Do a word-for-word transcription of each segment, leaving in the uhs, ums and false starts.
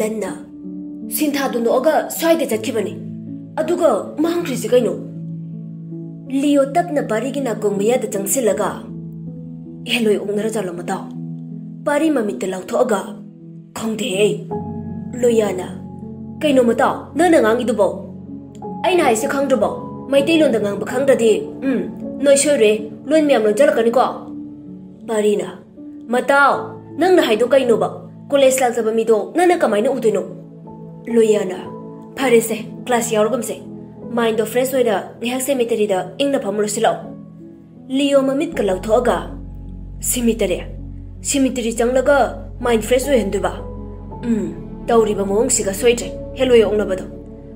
ꯂꯟꯅ ꯁꯤꯟꯊꯥꯗꯨ ꯅꯣꯛꯑꯒ ꯁ꯭ꯋꯥꯏꯗ ꯆꯠꯈꯤꯕꯅꯤ꯫ ꯑꯗꯨꯒ ꯃꯥꯡꯈ꯭ꯔꯤꯁꯤ ꯀꯩꯅꯣ? ꯂꯤꯌꯣ ꯇꯞꯅ ꯄꯥꯔꯤꯒꯤ ꯅꯥꯀꯣꯡ ꯃꯌꯥꯗ ꯆꯪꯁꯤꯜꯂꯒ, "ꯍꯦꯂꯣꯏ ꯑꯣꯛꯅꯔꯖꯥꯠꯂꯣ ꯃꯇꯥꯎ?" ꯄꯥꯔꯤ ꯃꯃꯤꯠꯇ ꯂꯥꯎꯊꯣꯛꯑꯒ, "ꯈꯪꯗꯦꯍꯦ꯫" ꯂꯣꯌꯥꯅ, "ꯀꯩꯅꯣ ꯃꯇꯥꯎ, ꯅꯪꯅ ꯉꯥꯡꯉꯤꯗꯨꯕꯣ? ꯑꯩꯅ ꯍꯥꯏꯁꯦ ꯈꯪꯗ꯭ꯔꯕꯣ? ꯃꯩꯇꯩꯂꯣꯟꯗ ꯉꯥꯡꯕ ꯈꯪꯗ꯭ꯔꯗꯤ, ꯎꯝ, ꯅꯣꯏ ꯁꯣꯏꯔꯦ, ꯂꯣꯟ ꯃꯌꯥꯝ ꯂꯣꯟꯖꯜꯂꯛꯀꯅꯤꯀꯣ꯫" ꯄꯥꯔꯤꯅ, "ꯃꯇꯥꯎ, ꯅꯪꯅ ꯍꯥꯏꯗꯣ ꯀꯩꯅꯣꯕ? ꯀꯣꯂꯦꯖ ꯂꯥꯛꯇꯕ ꯃꯤꯗꯣ ꯅꯪꯅ ꯀꯃꯥꯏꯅ ꯎꯗꯣꯏꯅꯣ?" ꯂꯣꯌꯥꯅ, "ꯐꯔꯦꯁꯦ, ꯀ꯭ꯂꯥꯁ ꯌꯥꯎꯔꯒꯨꯝꯁꯦ꯫ ꯃꯥꯏꯟꯗꯣ ꯐ꯭ꯔꯦꯁ ꯑꯣꯏꯅ ꯉꯥꯏꯍꯥꯛ ꯁꯦꯃꯤꯇꯔꯤꯗ ꯏꯪꯅ ꯐꯝꯃꯨꯔꯁꯤ ꯂꯥꯛꯑꯣ꯫" ꯂꯤꯌꯣ ꯃꯃꯤꯠꯀ ꯂꯧꯊꯣꯛꯑꯒ, "ꯁꯤꯃꯤꯇꯔꯤ? ꯁꯤꯃꯤꯇꯔꯤ ꯆꯪꯂꯒ ꯃꯥꯏꯟ ꯐ꯭ꯔꯦꯁ ꯑꯣꯏꯍꯟꯗꯣꯏꯕ? ꯎꯝ, ꯇꯧꯔꯤꯕ ꯃꯑꯣꯡꯁꯤꯒ ꯁꯣꯏꯗ꯭ꯔꯦ, ꯍꯦꯂꯣꯏ ꯑꯣꯛꯅꯕꯗꯣ꯫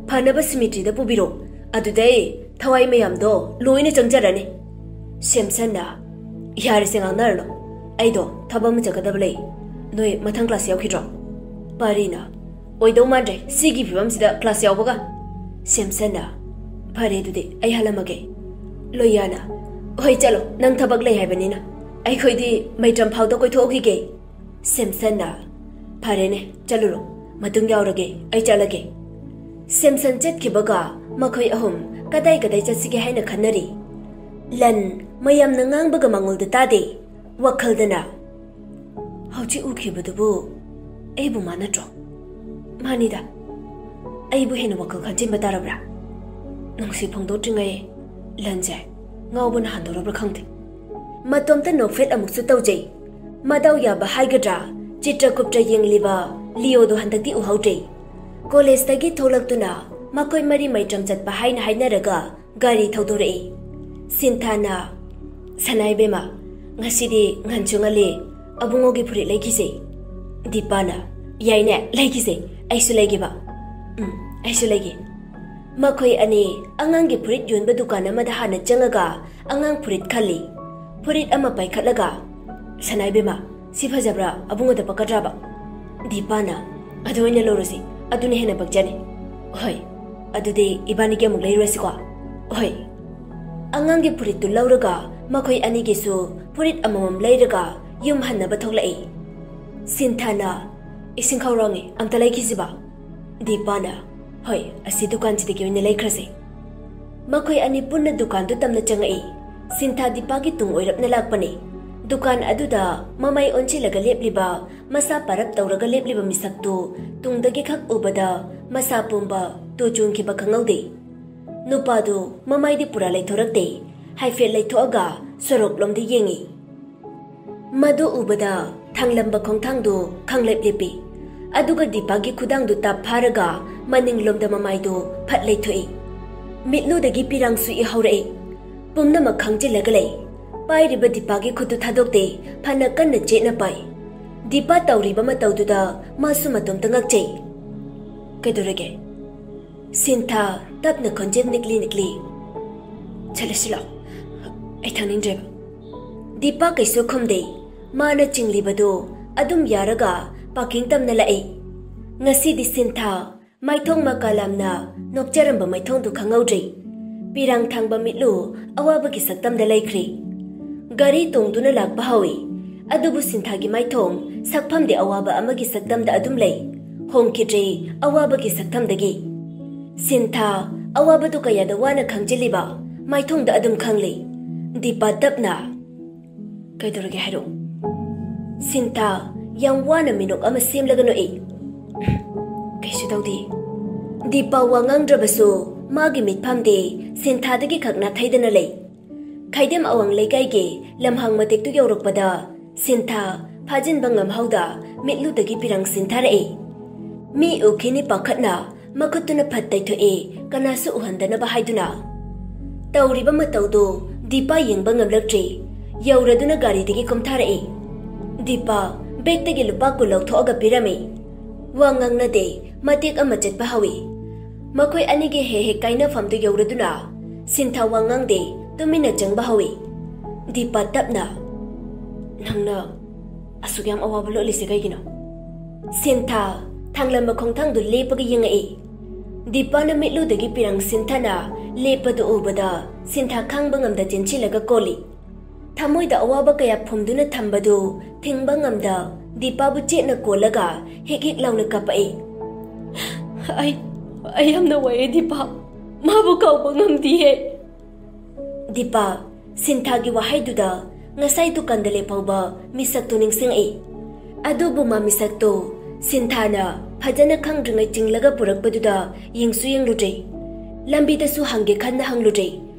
ꯐꯅꯕ ꯁꯤꯃꯤꯇꯔꯤꯗ ꯄꯨꯕꯤꯔꯣ, ꯑꯗꯨꯗꯩ ꯊꯋꯥꯏ ꯃꯌꯥꯝꯗꯣ ꯂꯣꯏꯅ ꯆꯪꯖꯔꯅꯤ꯫" ꯁꯦꯝꯁꯟꯅ, "ꯌꯥꯔꯦꯁꯦ, ꯉꯥꯡꯅꯔꯅꯨ꯫ ꯑꯩꯗꯣ ꯊꯕꯛ ꯑꯃ ꯆꯠꯀꯗꯕ ꯂꯩ꯫ ꯅꯣꯏ ꯃꯊꯪ ꯀ꯭ꯂꯥꯁ ꯌꯥꯎꯈꯤꯗ꯭ꯔꯣ?" ꯄꯥꯔꯤꯅ, "ꯑꯣꯏꯗꯧ ꯃꯥꯟꯗ꯭ꯔꯦ ꯁꯤꯒꯤ ꯐꯤꯕꯝꯁꯤꯗ ꯀ꯭ꯂꯥꯁ ꯌꯥꯎꯕꯒ꯫" ꯁꯦꯝꯁꯟꯅ, "ꯐꯔꯦ, ꯑꯗꯨꯗꯤ ꯑꯩ ꯍꯜꯂꯝꯃꯒꯦ꯫" ꯂꯣꯌꯥꯅ, "ꯍꯣꯏ, ꯆꯠꯂꯣ, ꯅꯪ ꯊꯕꯛ ꯂꯩ ꯍꯥꯏꯕꯅꯤꯅ꯫ ꯑꯩꯈꯣꯏꯗꯤ ꯃꯩꯇ꯭ꯔꯝ ꯐꯥꯎꯗ ꯀꯣꯏꯊꯣꯛꯎꯈꯤꯒꯦ꯫" ꯁꯦꯝꯁꯟꯅ, "ꯐꯔꯦꯅꯦ, ꯆꯠꯂꯨꯔꯣ, ꯃꯇꯨꯡ ꯌꯥꯎꯔꯒꯦ, ꯑꯩ ꯆꯠꯂꯒꯦ꯫" ꯁꯦꯝꯁꯟ ꯆꯠꯈꯤꯕꯒ ꯃꯈꯣꯏ ꯑꯍꯨꯝ ꯀꯗꯥꯏ ꯀꯗꯥꯏ ꯆꯠꯁꯤꯒꯦ ꯍꯥꯏꯅ ꯈꯟꯅꯔꯤ꯫ ꯂꯟ ꯃꯌꯥꯝꯅ ꯉꯥꯡꯕꯒ ꯃꯉꯣꯟꯗ ꯇꯥꯗꯦ꯫ ꯋꯥꯈꯜꯗꯅ, "ꯍꯧꯖꯤꯛ ꯎꯈꯤꯕꯗꯨꯕꯨ ꯑꯩꯕꯨ ꯃꯥ ꯅꯠꯇ꯭ꯔꯣ? ꯃꯥꯅꯤꯗ, ꯑꯩꯕꯨ ꯍꯦꯟꯅ ꯋꯥꯈꯜ ꯈꯟꯖꯤꯟꯕ ꯇꯥꯔꯕ꯭ꯔꯥ?" ꯅꯨꯡꯁꯤ ꯐꯣꯡꯗꯣꯛꯇ꯭ꯔꯤꯉꯩ ꯂꯟꯁꯦ ꯉꯥꯎꯕꯅ ꯍꯥꯟꯗꯧꯔꯕ꯭ꯔꯥ ꯈꯪꯗꯦ꯫ ꯃꯇꯣꯝꯇ ꯅꯣꯛꯐꯦꯠ ꯑꯃꯨꯛꯁꯨ ꯇꯧꯖꯩ꯫ ꯃꯗꯥꯎ ꯌꯥꯕ ꯍꯥꯏꯒꯗ꯭ꯔꯥ, ꯆꯤꯇ꯭ꯔꯒꯨꯞꯇ ꯌꯦꯡꯂꯤꯕ ꯂꯤꯌꯣꯗꯣ ꯍꯟꯗꯛꯇꯤ ꯎꯍꯧꯗ꯭ꯔꯦ꯫ ꯀꯣꯂꯦꯖꯇꯒꯤ ꯊꯣꯛꯂꯛꯇꯨꯅ ꯃꯈꯣꯏ ꯃꯔꯤ ꯃꯩꯇ꯭ꯔꯝ ꯆꯠꯄ ꯍꯥꯏꯅ ꯍꯥꯏꯅꯔꯒ ꯒꯥꯔꯤ ꯊꯧꯗꯣꯔꯛꯏ꯫ ꯁꯤꯟꯊꯥꯅ, "ꯁꯅꯥ ꯏꯕꯦꯝꯃ, ꯉꯁꯤꯗꯤ ꯉꯟꯁꯨ ꯉꯜꯂꯤ, ꯑꯕꯨꯡꯉꯣꯒꯤ ꯐꯨꯔꯤꯠ ꯂꯩꯈꯤꯁꯦ꯫" ꯗꯤꯄꯥꯅ, "ꯌꯥꯏꯅꯦ, ꯂꯩꯈꯤꯁꯦ, ꯑꯩꯁꯨ ꯂꯩꯒꯦꯕ꯫" "ꯎꯝ, ꯑꯩꯁꯨ ꯂꯩꯒꯦ꯫" ꯃꯈꯣꯏ ꯑꯅꯤ ꯑꯉꯥꯡꯒꯤ ꯐꯨꯔꯤꯠ ꯌꯣꯟꯕ ꯗꯨꯀꯥꯟ ꯑꯃꯗ ꯍꯥꯟꯅ ꯆꯪꯉꯒ ꯑꯉꯥꯡ ꯐꯨꯔꯤꯠ ꯈꯜꯂꯤ꯫ ꯐꯨꯔꯤꯠ ꯑꯃ ꯄꯥꯏꯈꯠꯂꯒ, "ꯁꯅꯥ ꯏꯕꯦꯝꯃ, ꯁꯤ ꯐꯖꯕ꯭ꯔꯥ? ꯑꯕꯨꯡꯉꯣꯗ ꯄꯛꯀꯗ꯭ꯔꯥꯕ?" ꯗꯤꯄꯥꯅ, "ꯑꯗꯨ ꯑꯣꯏꯅ ꯂꯧꯔꯁꯤ, ꯑꯗꯨꯅ ꯍꯦꯟꯅ ꯄꯛꯆꯅꯤ꯫" "ꯍꯣꯏ, ꯑꯗꯨꯗꯤ ꯏꯕꯥꯅꯤꯒꯤ ꯑꯃꯨꯛ ꯂꯩꯔꯨꯔꯁꯤꯀꯣ?" "ꯍꯣꯏ꯫" ꯑꯉꯥꯡꯒꯤ ꯐꯨꯔꯤꯠꯇꯨ ꯂꯧꯔꯒ ꯃꯈꯣꯏ ꯑꯅꯤꯒꯤꯁꯨ ꯐꯨꯔꯤꯠ ꯑꯃꯃꯝ ꯂꯩꯔꯒ ꯌꯨꯝ ꯍꯟꯅꯕ ꯊꯣꯛꯂꯛꯏ꯫ ꯁꯤꯟꯊꯥꯅ, ꯏꯁꯤꯡ ꯈꯧꯔꯥꯡꯉꯤ, ꯑꯝꯇ ꯂꯩꯈꯤꯁꯤꯕ? ꯗꯤꯄꯥꯅ, "ꯍꯣꯏ, ꯑꯁꯤ ꯗꯨꯀꯥꯟꯁꯤꯗꯒꯤ ꯑꯣꯏꯅ ꯂꯩꯈ꯭ꯔꯁꯦ"꯫ ꯃꯈꯣꯏ ꯑꯅꯤ ꯄꯨꯟꯅ ꯗꯨꯀꯥꯟꯗꯨ ꯇꯝꯅ ꯆꯪꯉꯛꯏ꯫ ꯁꯤꯟꯊꯥ ꯗꯤꯄꯥꯒꯤ ꯇꯨꯡ ꯑꯣꯏꯔꯞꯅ ꯂꯥꯛꯄꯅꯤ꯫ ꯗꯨꯀꯥꯟ ꯑꯗꯨꯗ ꯃꯃꯥꯏ ꯑꯣꯟꯁꯤꯜꯂꯒ ꯂꯦꯞꯂꯤꯕ, ꯃꯁꯥ ꯄꯥꯔꯞ ꯇꯧꯔꯒ ꯂꯦꯞꯂꯤꯕ ꯃꯤꯁꯛꯇꯨ ꯇꯨꯡꯗꯒꯤ ꯈꯛ ꯎꯕꯗ ꯃꯁꯥ ꯄꯨꯝꯕ ꯇꯨ ꯆꯨꯡꯈꯤꯕ ꯈꯪꯍꯧꯗꯦ꯫ ꯅꯨꯄꯥꯗꯨ ꯃꯃꯥꯏꯗꯤ ꯄꯨꯔꯥ ꯂꯩꯊꯣꯔꯛꯇꯦ꯫ ꯍꯥꯏꯐꯦꯠ ꯂꯩꯊꯣꯛꯑꯒ ꯁꯣꯔꯣꯛꯂꯣꯝꯗ ꯌꯦꯡꯉꯤ꯫ ꯃꯗꯨ ꯎꯕꯗ ꯊꯥꯡꯂꯝꯕ ꯈꯣꯡꯊꯥꯡꯗꯨ ꯈꯪꯂꯦꯞ ꯂꯦꯞꯄꯤ꯫ ꯑꯗꯨꯒ ꯗꯤꯄꯥꯒꯤ ꯈꯨꯗꯥꯡꯗꯨ ꯇꯞ ꯐꯥꯔꯒ ꯃꯅꯤꯡꯂꯣꯝꯗ ꯃꯃꯥꯏꯗꯨ ꯐꯠ ꯂꯩꯊꯣꯛꯏ꯫ ꯃꯤꯠꯂꯨꯗꯒꯤ ꯄꯤꯔꯥꯡꯁꯨ ꯏꯍꯧꯔꯛꯏ꯫ ꯄꯨꯝꯅꯃꯛ ꯈꯪꯖꯤꯜꯂꯒ ꯂꯩ꯫ ꯄꯥꯏꯔꯤꯕ ꯗꯤꯄꯥꯒꯤ ꯈꯨꯠꯇꯨ ꯊꯥꯗꯣꯛꯇꯦ꯫ ꯐꯅ ꯀꯟꯅ ꯆꯦꯠꯅ ꯄꯥꯏ꯫ ꯗꯤꯄꯥ ꯇꯧꯔꯤꯕ ꯃꯇꯧꯗꯨꯗ ꯃꯥꯁꯨ ꯃꯇꯣꯝꯇ ꯉꯛꯆꯩ꯫ "ꯀꯩꯗꯧꯔꯒꯦ?" ꯁꯤꯟꯊꯥ ꯇꯞꯅ ꯈꯣꯟꯖꯦꯜ ꯅꯤꯛꯂꯤ ꯅꯤꯛꯂꯤ, "ꯆꯠꯂꯁꯤ ꯂꯥꯛꯑꯣ, ꯑꯩ ꯊꯥꯡꯅꯤꯡꯗ꯭ꯔꯦꯕ"꯫ ꯗꯤꯄꯥ ꯀꯩꯁꯨ ꯈꯨꯝꯗꯦ꯫ ꯃꯥꯅ ꯆꯤꯡꯂꯤꯕꯗꯨ ꯑꯗꯨꯝ ꯌꯥꯔꯒ ꯄꯥꯀꯤꯡ ꯇꯝꯅ ꯂꯥꯛꯏ꯫ ꯉꯁꯤꯗꯤ ꯁꯤꯟꯊꯥ ꯃꯥꯏꯊꯣꯡ ꯃꯀꯥ ꯂꯥꯝꯅ ꯅꯣꯛꯆꯔꯝꯕ ꯃꯥꯏꯊꯣꯡꯗꯨ ꯈꯪꯍꯧꯗ꯭ꯔꯦ꯫ ꯄꯤꯔꯥꯡ ꯊꯥꯡꯕ ꯃꯤꯠꯂꯨ ꯑꯋꯥꯕꯒꯤ ꯁꯛꯇꯝꯗ ꯂꯩꯈ꯭ꯔꯦ꯫ ꯒꯥꯔꯤ ꯇꯣꯡꯗꯨꯅ ꯂꯥꯛꯄ ꯍꯧꯏ꯫ ꯑꯗꯨꯕꯨ ꯁꯤꯟꯊꯥꯒꯤ ꯃꯥꯏꯊꯣꯡ ꯁꯛꯐꯝꯗꯤ ꯑꯋꯥꯕ ꯑꯃꯒꯤ ꯁꯛꯇꯝꯗ ꯑꯗꯨꯝ ꯂꯩ꯫ ꯍꯣꯡꯈꯤꯗ꯭ꯔꯦ ꯑꯋꯥꯕꯒꯤ ꯁꯛꯇꯝꯗꯒꯤ꯫ ꯁꯤꯟꯊꯥ ꯑꯋꯥꯕꯗꯨ ꯀꯌꯥꯗ ꯋꯥꯅ ꯈꯪꯖꯤꯜꯂꯤꯕ ꯃꯥꯏꯊꯣꯡꯗ ꯑꯗꯨꯝ ꯈꯪꯂꯤ꯫ ꯗꯤꯄꯥ ꯇꯞꯅ, "ꯀꯩꯗꯧꯔꯒꯦ ꯍꯥꯏꯔꯛꯎ"꯫ ꯁꯤꯟꯊꯥ ꯌꯥꯝ ꯋꯥꯅ ꯃꯤꯅꯣꯛ ꯑꯃ ꯁꯦꯝꯂꯒ ꯅꯣꯛꯏ꯫ "ꯀꯩꯁꯨ ꯇꯧꯗꯦ"꯫ ꯗꯤꯄꯥ ꯋꯥ ꯉꯥꯡꯗ꯭ꯔꯕꯁꯨ ꯃꯥꯒꯤ ꯃꯤꯠꯐꯝꯗꯤ ꯁꯤꯟꯊꯥꯗꯒꯤ ꯈꯛ ꯅꯥꯊꯩꯗꯅ ꯂꯩ꯫ ꯈꯩꯗꯦꯝ ꯑꯋꯥꯡ ꯂꯩꯀꯥꯏꯒꯤ ꯂꯝꯍꯥꯡ ꯃꯇꯦꯛꯇꯨ ꯌꯧꯔꯛꯄꯗ ꯁꯤꯟꯊꯥ ꯐꯥꯖꯤꯟꯕ ꯉꯝꯍꯧꯗ ꯃꯤꯠꯂꯨꯗꯒꯤ ꯄꯤꯔꯥꯡ ꯁꯤꯟꯊꯥꯔꯛꯏ꯫ ꯃꯤ ꯎꯈꯤꯅꯤ ꯄꯥꯈꯠꯅ ꯃꯈꯨꯠꯇꯨꯅ ꯐꯠ ꯇꯩꯊꯣꯛꯏ, ꯀꯅꯥꯁꯨ ꯎꯍꯟꯗꯅꯕ ꯍꯥꯏꯗꯨꯅ꯫ ꯇꯧꯔꯤꯕ ꯃꯇꯧꯗꯨ ꯗꯤꯄꯥ ꯌꯦꯡꯕ ꯉꯝꯂꯛꯇ꯭ꯔꯦ꯫ ꯌꯧꯔꯗꯨꯅ ꯒꯥꯔꯤꯗꯒꯤ ꯀꯨꯝꯊꯥꯔꯛꯏ꯫ ꯗꯤꯄꯥ ꯕꯦꯛꯇꯒꯤ ꯂꯨꯄꯥ ꯀꯨꯟ ꯂꯧꯊꯣꯛꯑꯒ ꯄꯤꯔꯝꯃꯤ꯫ ꯋꯥ ꯉꯥꯡꯅꯗꯦ, ꯃꯇꯦꯛ ꯑꯃ ꯆꯠꯄ ꯍꯧꯏ꯫ ꯃꯈꯣꯏ ꯑꯅꯤꯒꯤ ꯍꯦꯛ ꯍꯦꯛ ꯀꯥꯏꯅꯐꯝꯗꯨ ꯌꯧꯔꯗꯨꯅ ꯁꯤꯟꯊꯥ ꯋꯥ ꯉꯥꯡꯗꯦ, ꯇꯨꯃꯤꯟꯅ ꯆꯪꯕ ꯍꯧꯏ꯫ ꯗꯤꯄꯥ ꯇꯞꯅ, "ꯅꯪꯅ ꯑꯁꯨꯛ ꯌꯥꯝ ꯑꯋꯥꯕ ꯂꯣꯠꯂꯤꯁꯦ ꯀꯩꯒꯤꯅꯣ?" ꯁꯤꯟꯊꯥ ꯊꯥꯡꯂꯝꯕ ꯈꯣꯡꯊꯥꯡꯗꯨ ꯂꯦꯞꯄꯒ ꯌꯦꯡꯉꯛꯏ꯫ ꯗꯤꯄꯥꯅ ꯃꯤꯠꯂꯨꯗꯒꯤ ꯄꯤꯔꯥꯡ ꯁꯤꯟꯊꯥꯅ ꯂꯦꯞꯄꯗꯨ ꯎꯕꯗ ꯁꯤꯟꯊꯥ ꯈꯥꯡꯕ ꯉꯝꯗ ꯆꯦꯟꯁꯤꯜꯂꯒ ꯀꯣꯜꯂꯤ꯫ ꯊꯃꯣꯏꯗ ꯑꯋꯥꯕ ꯀꯌꯥ ꯐꯨꯝꯗꯨꯅ ꯊꯝꯕꯗꯨ ꯊꯤꯡꯕ ꯉꯝꯗ ꯗꯤꯄꯥꯕꯨ ꯆꯦꯠꯅ ꯀꯣꯜꯂꯒ ꯍꯤꯛ ꯍꯤꯛ ꯂꯥꯎꯅ ꯀꯞꯄꯛꯏ꯫ "ꯑꯩ, ꯑꯩ ꯌꯥꯝꯅ ꯋꯥꯏꯑꯦ ꯗꯤꯄꯥ꯫ ꯃꯥꯕꯨ ꯀꯥꯎꯕ ꯉꯝꯗꯤꯌꯦ꯫" ꯗꯤꯄꯥ, ꯁꯤꯟꯊꯥꯒꯤ ꯋꯥꯍꯩꯗꯨꯗ ꯉꯁꯥꯏ ꯗꯨꯀꯥꯟꯗ ꯂꯦꯞꯍꯧꯕ ꯃꯤꯁꯛꯇꯨ ꯅꯤꯡꯁꯤꯡꯉꯛꯏ꯫ ꯑꯗꯨꯕꯨ ꯃꯥ ꯃꯤꯁꯛꯇꯨ ꯁꯤꯟꯊꯥꯅ ꯐꯖꯅ ꯈꯪꯗ꯭ꯔꯤꯉꯩ ꯆꯤꯡꯂꯒ ꯄꯨꯔꯛꯄꯗꯨꯗ ꯌꯦꯡꯁꯨ ꯌꯦꯡꯂꯨꯗ꯭ꯔꯦ꯫ ꯂꯝꯕꯤꯗꯁꯨ ꯍꯪꯒꯦ ꯈꯟꯅ ꯍꯪꯂꯨꯗ꯭ꯔꯦ꯫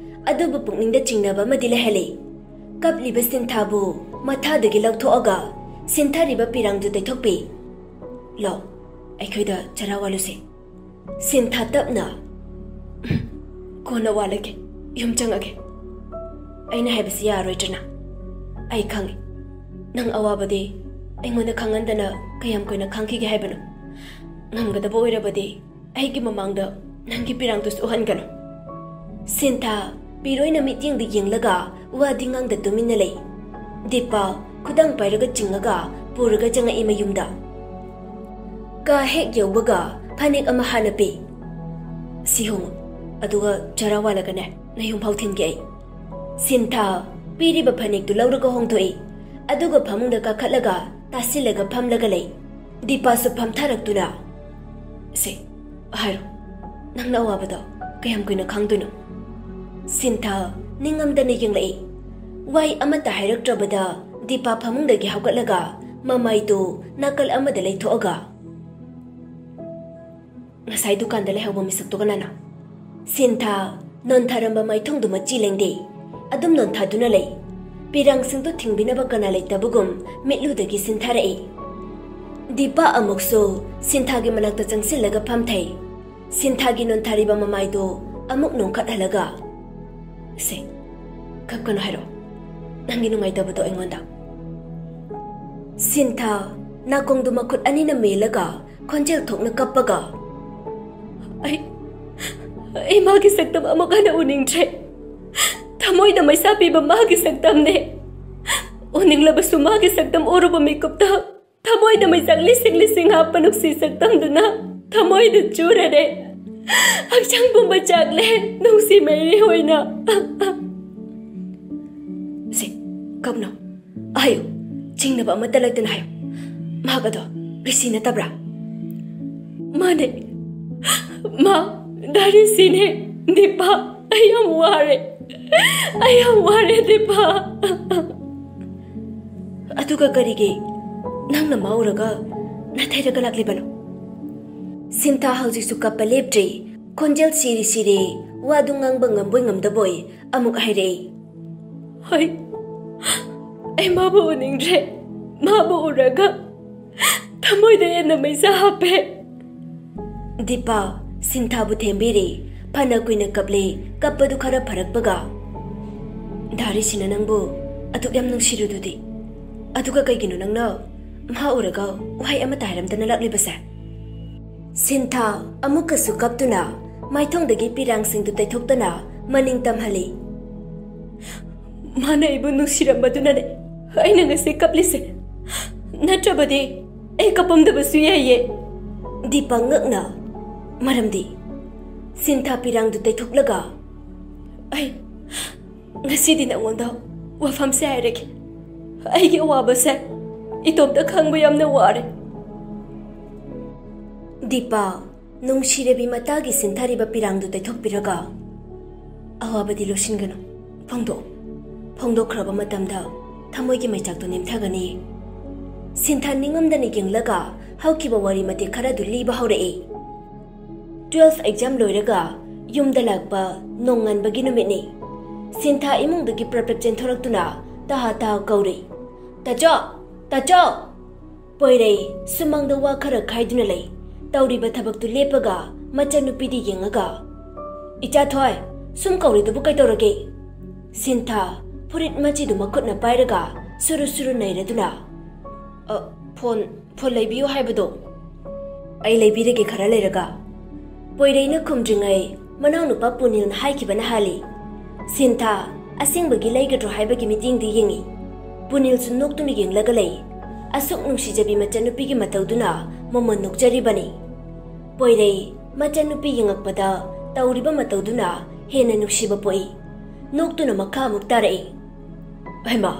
ꯑꯗꯨꯕꯨ ꯄꯨꯛꯅꯤꯡꯗ ꯆꯤꯡꯅꯕ ꯑꯃꯗꯤ ꯂꯩꯍꯜꯂꯤ꯫ ꯀꯞꯂꯤꯕ ꯁꯤꯟꯊꯥꯕꯨ ꯃꯊꯥꯗꯒꯤ ꯂꯧꯊꯣꯛꯑꯒ ꯁꯤꯟꯊꯔꯤꯕ ꯄꯤꯔꯥꯡꯗꯨ ꯇꯩꯊꯣꯛꯄꯤ꯫ "ꯂꯥꯎ, ꯑꯩꯈꯣꯏꯗ ꯆꯔꯥ ꯋꯥꯜꯂꯨꯁꯦ꯫" ꯁꯤꯟꯊꯥ ꯇꯞꯅ, "ꯀꯣꯟꯅ ꯋꯥꯜꯂꯒꯦ, ꯌꯨꯝ ꯆꯪꯉꯒꯦ꯫ ꯑꯩꯅ ꯍꯥꯏꯕꯁꯤ ꯌꯥꯔꯣꯏꯗ꯭ꯔꯅ? ꯑꯩ ꯈꯪꯉꯤ, ꯅꯪ ꯑꯋꯥꯕꯗꯤ ꯑꯩꯉꯣꯟꯗ ꯈꯪꯍꯟꯗꯅ ꯀꯌꯥꯝ ꯀꯨꯏꯅ ꯈꯥꯡꯈꯤꯒꯦ ꯍꯥꯏꯕꯅꯣ? ꯉꯝꯒꯗꯕ ꯑꯣꯏꯔꯕꯗꯤ ꯑꯩꯒꯤ ꯃꯃꯥꯡꯗ ꯅꯪꯒꯤ ꯄꯤꯔꯥꯡꯗꯨꯁꯨ ꯎꯍꯟꯒꯅꯨ꯫" ꯁꯤꯟꯊꯥ ꯄꯤꯔꯣꯏꯅ ꯃꯤꯠꯌꯦꯡꯗ ꯌꯦꯡꯂꯒ ꯋꯥꯗꯤ ꯉꯥꯡꯗ ꯇꯨꯃꯤꯟꯅ ꯂꯩ꯫ ꯗꯤꯄꯥ ꯈꯨꯗꯥꯡ ꯄꯥꯏꯔꯒ ꯆꯤꯡꯉꯒ ꯄꯨꯔꯒ ꯆꯪꯉꯛꯏ ꯃꯌꯨꯝꯗ꯫ ꯀꯥ ꯍꯦꯛ ꯌꯧꯕꯒ ꯐꯅꯦꯛ ꯑꯃ ꯍꯥꯟꯅ ꯄꯤ꯫ "ꯁꯤ ꯍꯣꯡꯉꯨ, ꯑꯗꯨꯒ ꯆꯔꯥ ꯋꯥꯜꯂꯒꯅꯦ ꯅꯌꯨꯝꯐꯥꯎ ꯊꯤꯟꯒꯦ ꯑꯩ꯫" ꯁꯤꯟꯊꯥ ꯄꯤꯔꯤꯕ ꯐꯅꯦꯛꯇꯨ ꯂꯧꯔꯒ ꯍꯣꯡꯗꯣꯛꯏ꯫ ꯑꯗꯨꯒ ꯐꯃꯨꯡꯗ ꯀꯥꯈꯠꯂꯒ ꯇꯥꯁꯤꯜꯂꯒ ꯐꯝꯂꯒ ꯂꯩ꯫ ꯗꯤꯄꯥꯁꯨ ꯐꯝꯊꯔꯛꯇꯨꯅ, "ꯁꯦ, ꯍꯥꯏꯔꯣ, ꯅꯪꯅ ꯑꯋꯥꯕꯗꯣ ꯀꯌꯥꯝ ꯀꯨꯏꯅ ꯈꯥꯡꯗꯣꯏꯅꯣ?" ꯁꯤꯟꯊꯥ ꯅꯤꯡꯉꯝꯗꯅ ꯌꯦꯡꯂꯛꯏ꯫ ꯋꯥꯍꯩ ꯑꯃꯠꯇ ꯍꯥꯏꯔꯛꯇ꯭ꯔꯕꯗ ꯗꯤꯄꯥ ꯐꯃꯨꯡꯗꯒꯤ ꯍꯧꯒꯠꯂꯒ ꯃꯃꯥꯏꯗꯨ ꯅꯥꯀꯜ ꯑꯃꯗ ꯂꯩꯊꯣꯛꯑꯒ, "ꯉꯁꯥꯏ ꯗꯨꯀꯥꯟꯗ ꯂꯩꯍꯧꯕ ꯃꯤꯁꯛꯇꯨ ꯀꯅꯥꯅꯣ?" ꯁꯤꯟꯊꯥ ꯅꯣꯟꯊꯔꯝꯕ ꯃꯥꯏꯊꯣꯡꯗꯨ ꯃꯆꯤ ꯂꯦꯡꯗꯦ꯫ ꯑꯗꯨꯝ ꯅꯣꯟꯊꯗꯨꯅ ꯂꯩ꯫ ꯄꯤꯔꯥꯡꯁꯤꯡꯗꯨ ꯊꯤꯡꯕꯤꯅꯕ ꯀꯅꯥ ꯂꯩꯇꯕꯒꯨꯝ ꯃꯤꯠꯂꯨꯗꯒꯤ ꯁꯤꯟꯊꯔꯛꯏ꯫ ꯗꯤꯄꯥ ꯑꯃꯨꯛꯁꯨ ꯁꯤꯟꯊꯥꯒꯤ ꯃꯅꯥꯛꯇ ꯆꯪꯁꯤꯜꯂꯒ ꯐꯝꯊꯩ꯫ ꯁꯤꯟꯊꯥꯒꯤ ꯅꯣꯟꯊꯔꯤꯕ ꯃꯃꯥꯏꯗꯨ ꯑꯃꯨꯛ ꯅꯣꯡꯈꯠꯍꯜꯂꯒ, "ꯁꯦ, ꯀꯞꯀꯅꯨ ꯍꯥꯏꯔꯣ, ꯅꯪꯒꯤ ꯅꯨꯡꯉꯥꯏꯇꯕꯗꯣ ꯑꯩꯉꯣꯟꯗ꯫" ꯁꯤꯟꯊꯥ ꯅꯥꯀꯣꯡꯗꯨ ꯃꯈꯨꯠ ꯑꯅꯤꯅ ꯃꯦꯜꯂꯒ ꯈꯣꯟꯖꯦꯜ ꯊꯣꯛꯅ ꯀꯞꯄꯒ, "ꯑꯩ, ꯑꯩ ꯃꯥꯒꯤ ꯁꯛꯇꯝ ꯑꯃꯨꯛ ꯍꯟꯅ ꯎꯅꯤꯡꯗ꯭ꯔꯦ꯫ ꯊꯃꯣꯏꯗ ꯃꯩꯁꯥ ꯄꯤꯕ ꯃꯥꯒꯤ ꯁꯛꯇꯝꯅꯦ꯫ ꯎꯅꯤꯡꯂꯕꯁꯨ ꯃꯥꯒꯤ ꯁꯛꯇꯝ ꯎꯔꯨꯕ ꯃꯤꯀꯨꯞꯇ ꯊꯃꯣꯏꯗ ꯃꯩꯆꯥꯛ ꯂꯤꯁꯤꯡ ꯂꯤꯁꯤꯡ ꯍꯥꯞꯄ ꯅꯨꯡꯁꯤ ꯁꯛꯇꯝꯗꯨꯅ ꯊꯃꯣꯏꯗ ꯆꯨꯔꯔꯦ꯫ ꯍꯛꯆꯥꯡ ꯄꯨꯝꯕ ꯆꯥꯛꯂꯦ ꯅꯨꯡꯁꯤ ꯃꯩꯔꯩ ꯑꯣꯏꯅ꯫" "ꯁꯦ, ꯀꯞꯅꯣ꯫ ꯍꯥꯏꯌꯨ, ꯆꯤꯡꯅꯕ ꯑꯃꯠꯇ ꯂꯩꯇꯅ ꯍꯥꯏꯌꯨ꯫ ꯃꯍꯥꯛ ꯑꯗꯣ ꯔꯤꯁꯤ ꯅꯠꯇꯕ꯭ꯔꯥ? ꯃꯥꯅꯦ, ꯃꯥ ꯗꯥ ꯔꯤꯁꯤꯅꯦ꯫ ꯗꯤꯄꯥ, ꯑꯩ ꯌꯥꯝ ꯋꯥꯔꯦ꯫ ꯑꯩ ꯌꯥꯝ ꯋꯥꯔꯦ, ꯗꯤꯄꯥ꯫ ꯑꯗꯨꯒ ꯀꯔꯤꯒꯤ ꯅꯪꯅ ꯃꯥ ꯎꯔꯒ ꯅꯥꯊꯩꯔꯒ ꯂꯥꯛꯂꯤꯕꯅꯣ? ꯁꯤꯟꯊꯥ ꯍꯧꯖꯤꯛꯁꯨ ꯀꯞꯄ ꯂꯦꯞꯇ꯭ꯔꯤ꯫ ꯈꯣꯟꯖꯦꯜ ꯁꯤꯔꯤ ꯁꯤꯔꯤ, ꯋꯥꯗꯨ ꯉꯥꯡꯕ ꯉꯝꯕꯣꯏ ꯉꯝꯗꯕꯣꯏ ꯑꯃꯨꯛ ꯍꯥꯏꯔꯛꯏ꯫ ꯍꯣꯏ, ꯑꯩ ꯃꯥꯕꯨ ꯎꯅꯤꯡꯗ꯭ꯔꯦ꯫ ꯃꯥꯕꯨ ꯎꯔꯒ ꯊꯃꯣꯏꯗ ꯍꯦꯟꯅ ꯃꯩꯁꯥ ꯍꯥꯞꯄꯦ꯫ ꯗꯤꯄꯥ ꯁꯤꯟꯊꯥꯕꯨ ꯊꯦꯝꯕꯤꯔꯤ꯫ ꯐꯅ ꯀꯨꯏꯅ ꯀꯞꯂꯦ꯫ ꯀꯞꯄꯗꯨ ꯈꯔ ꯐꯔꯛꯄꯒ, "ꯗꯥ ꯔꯤꯁꯤꯅ ꯅꯪꯕꯨ ꯑꯗꯨꯛ ꯌꯥꯝ ꯅꯨꯡꯁꯤꯔꯨꯗꯨꯗꯤ, ꯑꯗꯨꯒ ꯀꯩꯒꯤꯅꯣ ꯅꯪꯅ ꯃꯍꯥꯛ ꯎꯔꯒ ꯋꯥꯍꯩ ꯑꯃꯠꯇ ꯍꯥꯏꯔꯝꯗꯅ ꯂꯥꯛꯂꯤꯕꯁꯦ?" ꯁꯤꯟꯊꯥ ꯑꯃꯨꯛꯀꯁꯨ ꯀꯞꯇꯨꯅ ꯃꯥꯏꯊꯣꯡꯗꯒꯤ ꯄꯤꯔꯥꯡꯁꯤꯡꯗꯨ ꯇꯩꯊꯣꯛꯇꯅ ꯃꯅꯤꯡ ꯇꯝꯍꯜꯂꯤ꯫ "ꯃꯥꯅ ꯑꯩꯕꯨ ꯅꯨꯡꯁꯤꯔꯝꯕꯗꯨꯅꯅꯦ ꯑꯩꯅ ꯉꯁꯤ ꯀꯞꯂꯤꯁꯦ, ꯅꯠꯇ꯭ꯔꯕꯗꯤ ꯑꯩ ꯀꯞꯄꯝꯗꯕꯁꯨ ꯌꯥꯏꯌꯦ꯫" ꯗꯤꯄꯥ ꯉꯛꯅ, "ꯃꯔꯝꯗꯤ?" ꯁꯤꯟꯊꯥ ꯄꯤꯔꯥꯡꯗꯨ ꯇꯩꯊꯣꯛꯂꯒ, "ꯑꯩ ꯉꯁꯤꯗꯤ ꯅꯉꯣꯟꯗ ꯋꯥꯐꯝꯁꯦ ꯍꯥꯏꯔꯒꯦ꯫ ꯑꯩꯒꯤ ꯑꯋꯥꯕꯁꯦ ꯏꯇꯣꯝꯇ ꯈꯪꯕ ꯌꯥꯝꯅ ꯋꯥꯔꯦ꯫" ꯗꯤꯄꯥ ꯅꯨꯡꯁꯤꯔꯕꯤ ꯃꯇꯥꯒꯤ ꯁꯤꯟꯊꯔꯤꯕ ꯄꯤꯔꯥꯡꯗꯨ ꯇꯩꯊꯣꯛꯄꯤꯔꯒ, "ꯑꯋꯥꯕꯗꯤ ꯂꯣꯠꯁꯤꯟꯒꯅꯨ, ꯐꯣꯡꯗꯣꯛꯎ꯫ ꯐꯣꯡꯗꯣꯛꯈ꯭ꯔꯕ ꯃꯇꯝꯗ ꯊꯃꯣꯏꯒꯤ ꯃꯩꯆꯥꯛꯇꯨ ꯅꯦꯝꯊꯒꯅꯤ꯫" ꯁꯤꯟꯊꯥ ꯅꯤꯡꯉꯝꯗꯅ ꯌꯦꯡꯂꯒ ꯍꯧꯈꯤꯕ ꯋꯥꯔꯤ ꯃꯇꯦꯛ ꯈꯔꯗꯨ ꯂꯤꯕ ꯍꯧꯔꯛꯏ꯫ ꯇꯨꯋꯦꯜꯐ ꯑꯦꯛꯖꯥꯝ ꯂꯣꯏꯔꯒ ꯌꯨꯝꯗ ꯂꯥꯛꯄ ꯅꯣꯡꯉꯥꯟꯕꯒꯤ ꯅꯨꯃꯤꯠꯅꯤ꯫ ꯁꯤꯟꯊꯥ ꯏꯃꯨꯡꯗꯒꯤ ꯄ꯭ꯔꯞ ꯄ꯭ꯔꯞ ꯆꯦꯟꯊꯣꯔꯛꯇꯨꯅ ꯇꯍꯥ ꯇꯍꯥ ꯀꯧꯔꯤ, "ꯇꯥꯆꯧ! ꯇꯥꯆꯧ!" ꯄꯣꯏꯔꯩ ꯁꯨꯃꯥꯡꯗ ꯋꯥ ꯈꯔ ꯈꯥꯏꯗꯨꯅ ꯂꯩ꯫ ꯇꯧꯔꯤꯕ ꯊꯕꯛꯇꯨ ꯂꯦꯞꯄꯒ ꯃꯆꯟꯅꯨꯄꯤꯗꯤ ꯌꯦꯡꯉꯒ, "ꯏꯆꯥꯊꯣꯏ, ꯁꯨꯝ ꯀꯧꯔꯤꯗꯨꯕꯨ ꯀꯩꯗꯧꯔꯒꯦ?" ꯁꯤꯟꯊꯥ ꯐꯨꯔꯤꯠ ꯃꯆꯤꯗꯨ ꯃꯈꯨꯠꯅ ꯄꯥꯏꯔꯒ ꯁꯨꯔꯨ ꯁꯨꯔꯨ ꯅꯩꯔꯗꯨꯅ, "ꯑ, ꯐꯣꯟ, ꯐꯣꯟ ꯂꯩꯕꯤꯌꯨ ꯍꯥꯏꯕꯗꯣ?" "ꯑꯩ ꯂꯩꯕꯤꯔꯒꯦ ꯈꯔ ꯂꯩꯔꯒ꯫" ꯄꯣꯏꯔꯩꯅ ꯈꯨꯝꯗ꯭ꯔꯤꯉꯩ ꯃꯅꯥꯎꯅꯨꯄꯥ ꯄꯨꯅꯤꯜꯅ ꯍꯥꯏꯈꯤꯕꯅ ꯍꯥꯜꯂꯤ꯫ ꯁꯤꯟꯊꯥ ꯑꯁꯦꯡꯕꯒꯤ ꯂꯩꯒꯗ꯭ꯔꯣ ꯍꯥꯏꯕꯒꯤ ꯃꯤꯠꯌꯦꯡꯗꯤ ꯌꯦꯡꯉꯤ꯫ ꯄꯨꯅꯤꯜꯁꯨ ꯅꯣꯛꯇꯨꯅ ꯌꯦꯡꯂꯒ ꯂꯩ꯫ ꯑꯁꯨꯛ ꯅꯨꯡꯁꯤꯖꯕꯤ ꯃꯆꯟꯅꯨꯄꯤꯒꯤ ꯃꯇꯧꯗꯨꯅ ꯃꯃꯜ ꯅꯣꯛꯆꯔꯤꯕꯅꯤ꯫ ꯄꯣꯏꯔꯩ ꯃꯆꯟꯅꯨꯄꯤ ꯌꯦꯡꯉꯛꯄꯗ ꯇꯧꯔꯤꯕ ꯃꯇꯧꯗꯨꯅ ꯍꯦꯟꯅ ꯅꯨꯡꯁꯤꯕ ꯄꯣꯛꯏ꯫ ꯅꯣꯛꯇꯨꯅ ꯃꯈꯥ ꯑꯃꯨꯛ ꯇꯥꯔꯛꯏ, "ꯍꯩꯃꯥ,